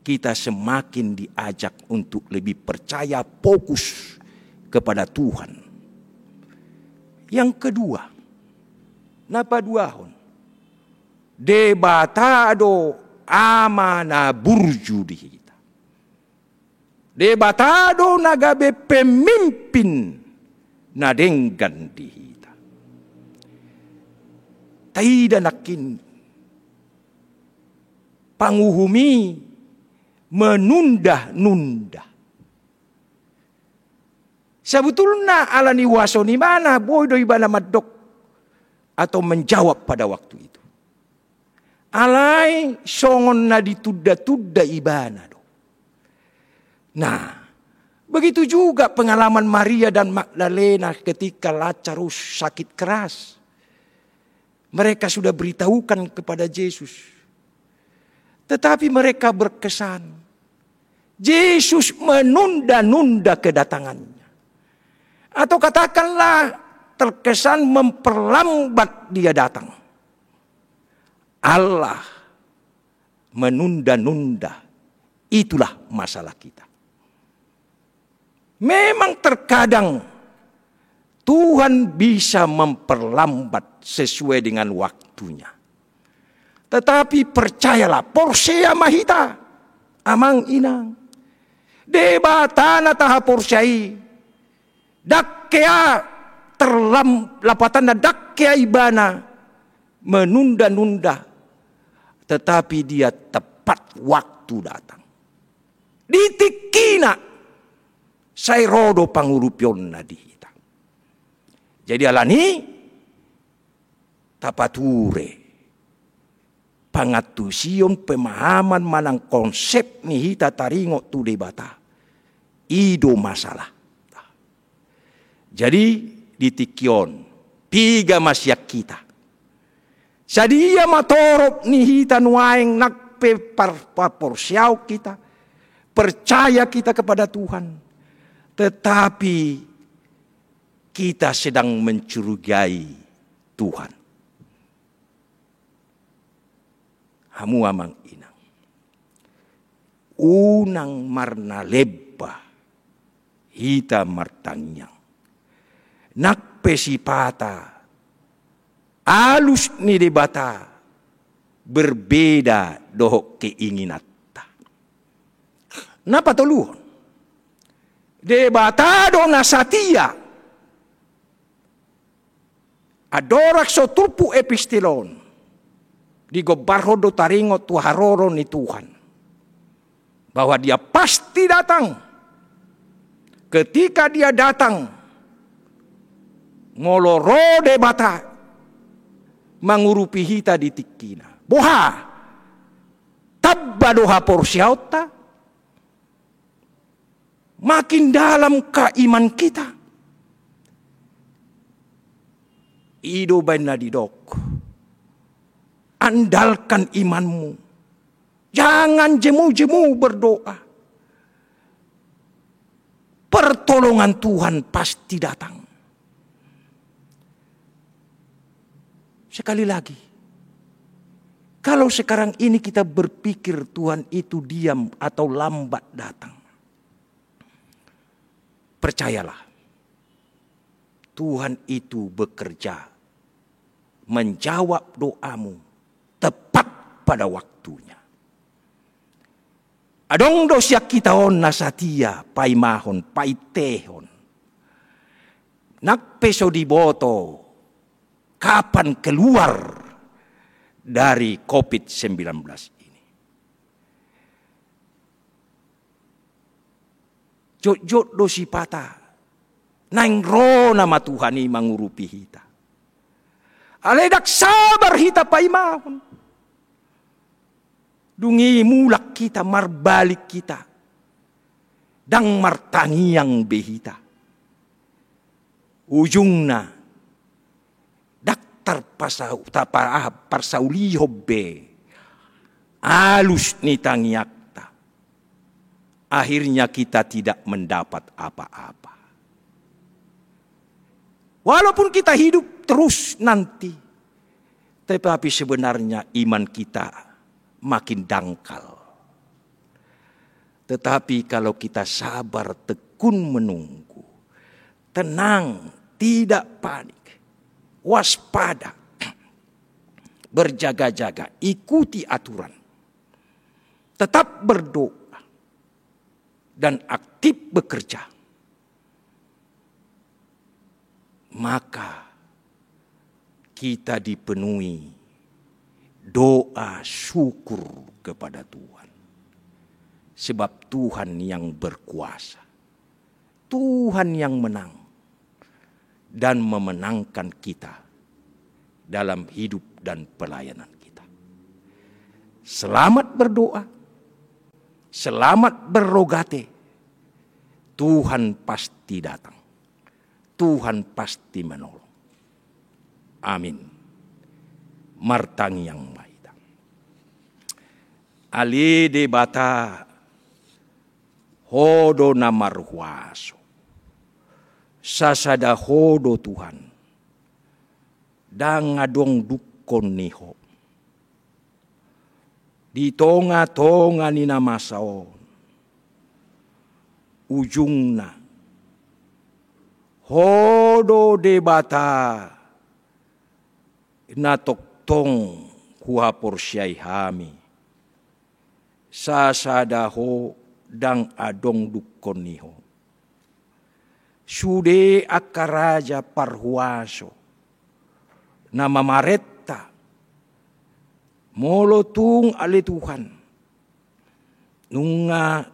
kita semakin diajak untuk lebih percaya, fokus kepada Tuhan. Yang kedua, na paduahon, Debata do Ama na burju di hita. Debata do na gabe pemimpin na denggan di hita. Taida nangkin, panguhum i menunda-nunda. Sebetulna ala ni huaso ni Ibana, boi do Ibana mandok atau menjawab pada waktu itu. Alai songon na ditunda-tunda Ibana do. Nah, begitu juga pengalaman Maria dan Magdalena ketika Lazarus sakit keras. Mereka sudah beritahukan kepada Yesus. Tetapi mereka berkesan. Yesus menunda-nunda kedatangannya. Atau katakanlah, terkesan memperlambat dia datang. Allah menunda-nunda. Itulah masalah kita. Memang terkadang Tuhan bisa memperlambat sesuai dengan waktunya. Tetapi percayalah, porsea ma hita, amang inang. Debata na tahaporseai, ndang hea terlam-, lapatanna ndang hea Ibana menunda-nunda, tetapi Dia tepat waktu datang. Di tingkina, sai ro do pangurupionna di hita. Jadi alani, tapature pangantusion, pemahaman manang konsep ni hita taringot tu Debata. I do masalah. Jadi, di tingki on, piga ma sian hita? Sadia ma torop ni hita nuaeng nang pe par-, parporseaon hita, percaya kita kepada Tuhan, tetapi kita sedang mencurigai Tuhan. Hamu amang inang, unang marnalemba hita martangiang. Nang pe sipata alus ni Debata berbeda dohot keinginanta. Na patoluhon, Debata do na satia. Andorang so turpuk epistel on, digombarhon do taringot tu haroro ni Tuhan, bahwa Dia pasti datang. Ketika Dia datang, molo ro Debata mangurupi hita di tingkina, boha? Tamba do haporseaonta? Makin dalamkah iman kita? I do baen na didok, andalkan imanmu. Jangan jemu-jemu berdoa. Pertolongan Tuhan pasti datang. Sekali lagi, Kalau sekarang ini kita berpikir Tuhan itu diam atau lambat datang, percayalah, Tuhan itu bekerja, menjawab doamu tepat pada waktunya. Adong do sian hita on na satia paimahon, paintehon. Nang pe so diboto kapan keluar dari covid sembilan belas ini. Jotjot do sipata, naeng ro nama Tuhan i mangurupi hita. Alai ndang sabar hita paimahon. Dung i mulak hita, marbalik hita. Ndang martangiang be hita. Ujungna, ndang tarpasau-, tapa-, aha, parsaulihon be alus ni tangiangta. Akhirnya kita tidak mendapat apa-apa. Walaupun kita hidup terus nanti, tetapi sebenarnya iman kita makin dangkal. Tetapi kalau kita sabar, tekun menunggu, tenang, tidak panik, waspada, berjaga-jaga, ikuti aturan, tetap berdoa, dan aktif bekerja, maka kita dipenuhi doa syukur kepada Tuhan. Sebab Tuhan yang berkuasa, Tuhan yang menang dan memenangkan kita dalam hidup dan pelayanan kita. Selamat berdoa, selamat berrogate. Tuhan pasti datang. Tuhan pasti menolong. Amin. Martangiang ma hita. Ale Debata, Ho do na marhuaso. Sasada Ho do Tuhan. Ndang adong dungkon ni Ho. Di tonga-tonga ni na masa on, ujungna, Ho do Debata na tongtong huhaporseai hami. Sasada Ho, ndang adong dungkon ni Ho. Sude angka raja parhuaso na mamarenta, molo tung ale Tuhan, nunga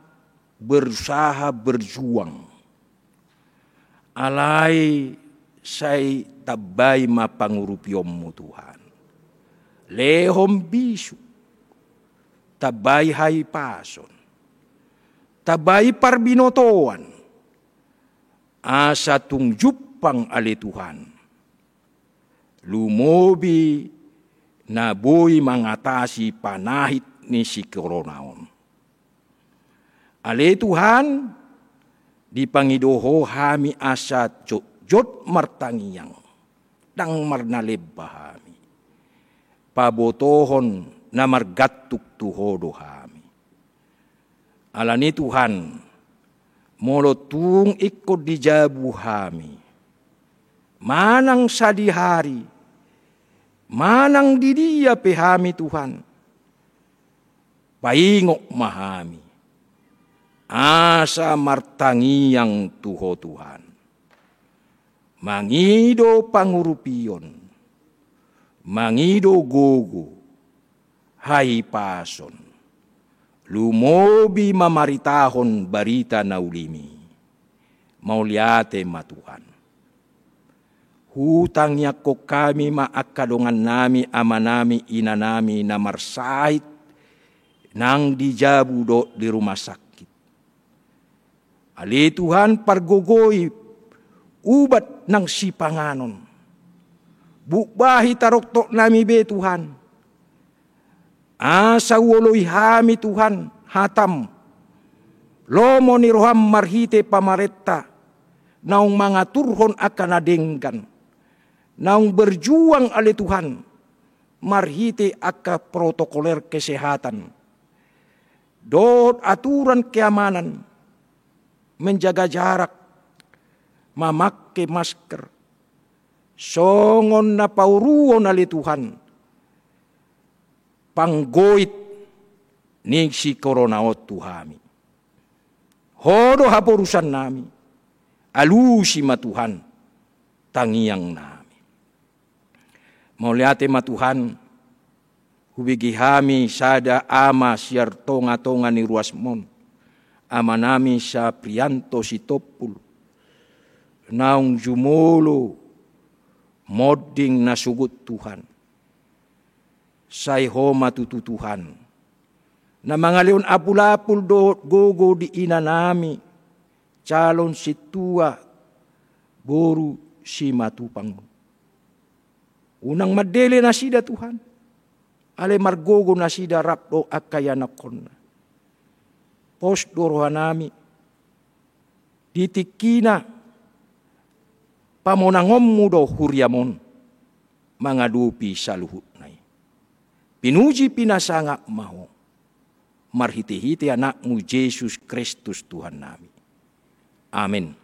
berusaha berjuang, alai sai tambai ma pangurupionmu Tuhan. Lehon bisuk, tambai hahipason, tambai parbinotoan, asa tung jumpang ale Tuhan, lumobi na boi mangatasi panahit ni si corona on. Ale Tuhan, dipangido Ho hami asa jotjot martangiang, ndang marnalemba hami. Pabotohon na margantung tu Ho do hami. Alani Tuhan, molo tung ingkon di jabu hami, manang sadihari, manang di dia pe hami Tuhan, paingot ma hami, asa martangiang tu Ho Tuhan. Mangido pangurupion, mangido gogo, hahipason, lumobi mamaritahon barita na ulim i. Mauliate ma Tuhan. Hutangiangkon hami ma angka dongannami, amanami, inanami na marsahit nang di jabu dohot di rumah sakit. Ale Tuhan, pargogoi ubat nang sipanganon. Bukbahi taroktoknami be Tuhan. Asa huoloi hami Tuhan hatam. Lomo ni roham marhite pamarenta naung mangaturhon angka na denggan. Naung berjuang ale Tuhan. marhite angka protokoler kesehatan dohot aturan keamanan, menjaga jarak, mamangke masker, songon na pauruon ale Tuhan, panggoit ni si korona on tu hami. Ho do haporusannami, alusi ma Tuhan tangiangnami. Mauliate ma Tuhan, hubege hami sada ama sian tongatonga ni ruasmon, amanami Saprianto Sitompul, naung jumolo monding na sogot Tuhan. Sai Ho ma tutu Tuhan, na mangalehon apulapul dohot gogo di inanami, calon sintua, boru Simatupang. Unang mandele nasida Tuhan, alai margogo nasida rap dohot angka ianakhonna. Pos do rohanami, di tingkina pamonangonmu do huriam on mangadopi saluhutna i. Pinuji pinasangap ma Ho, marhitehite Anakmu Jesus Kristus Tuhannami. Amen.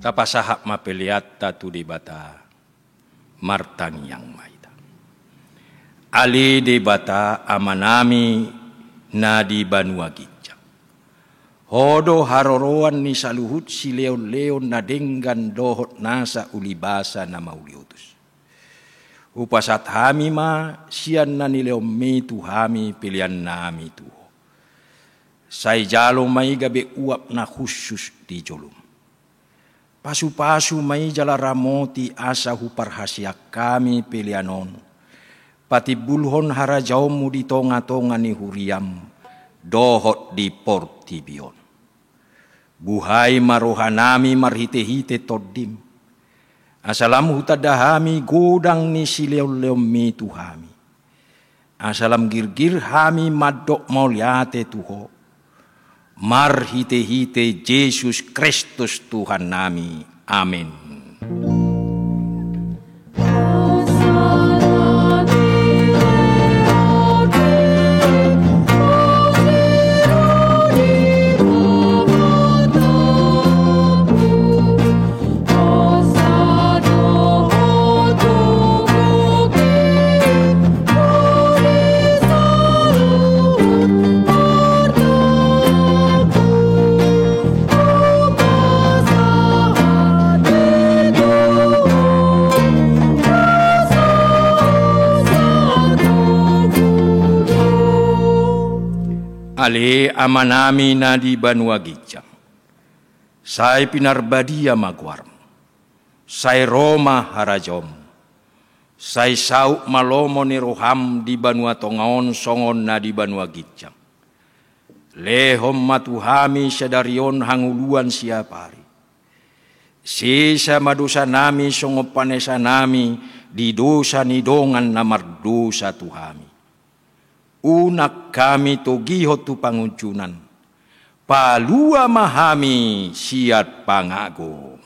Tapasahat ma peleanta tu Debata. Martangiang ma hita. Ale Debata Amanami na di banua ginjang, Ho do haroroan ni saluhut silehonlehon na denggan dohot nasa ulibasa na mauliutus. Hupasahat hami ma sian na nilehonmi tu hami peleannami tu Ho. Sai jalo ma i gabe uap na hushus di jolom. Pasupasu ma i jala ramoti asa huparhaseang hami pelean on patimbulhon harajaonmu di tongatonga ni huriam dohot di portibi on. Buhai ma rohanami marhitehite Tondim, asa lam hutanda hami godang ni silehonlehonmi tu hami. Asa lam girgir hami mandok mauliate tu Ho, marhitehite Jesus Kristus Tuhannami. Amen. Ale Amanami na di banua ginjang, sai pinarbadia ma goarmu. Sai ro ma harajaonmu. Sai saut ma lomo ni roham di banua tonga on songon na di banua ginjang. Lehon ma tu hami sadari on hangoluan siapari. Sesa ma dosanami songon panesanami di dosa ni dongan na mardosa tu hami. Unang hami togihon tu pangunjunan. Palua ma hami sian pangago.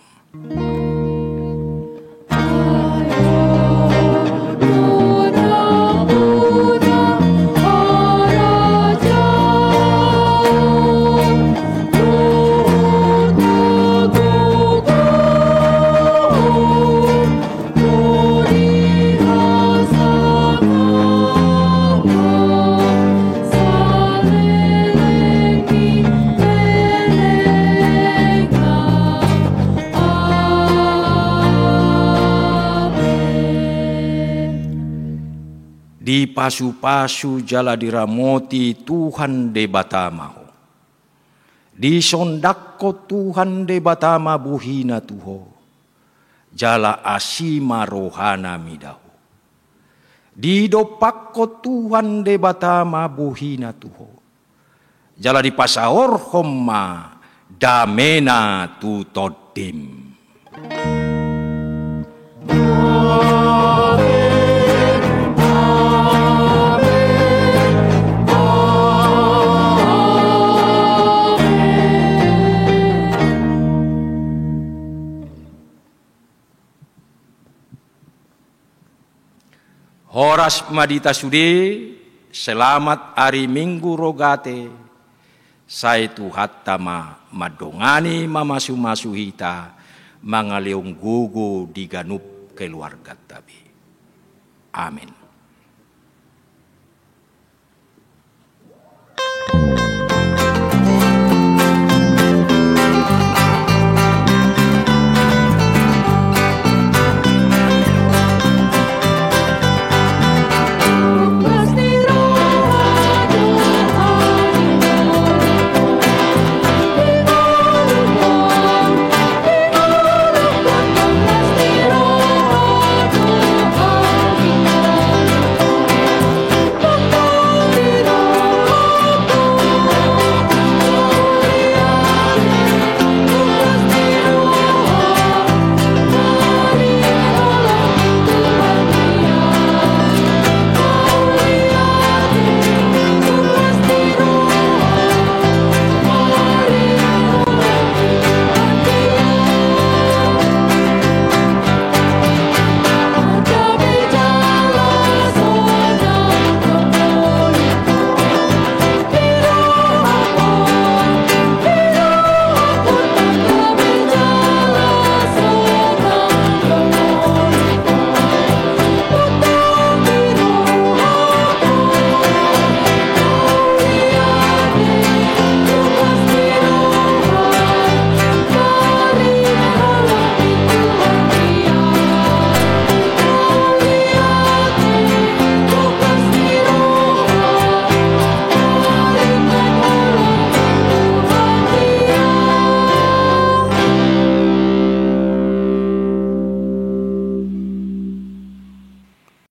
Dipasupasu jala diramoti Tuhan Debata ma ho. Disondangkon Tuhan Debata ma bohina tu ho, jala asi ma rohana mida ho. Didompakkon Tuhan Debata ma bohina tu ho, jala dipasaorhon ma damena tu tondim. Horas ma di hita sude, selamat ari Minggu Rogate, sai Tuhanta ma mandongani mamasumasu hita, mangalehon gogo di ganup keluarganta be. Amen.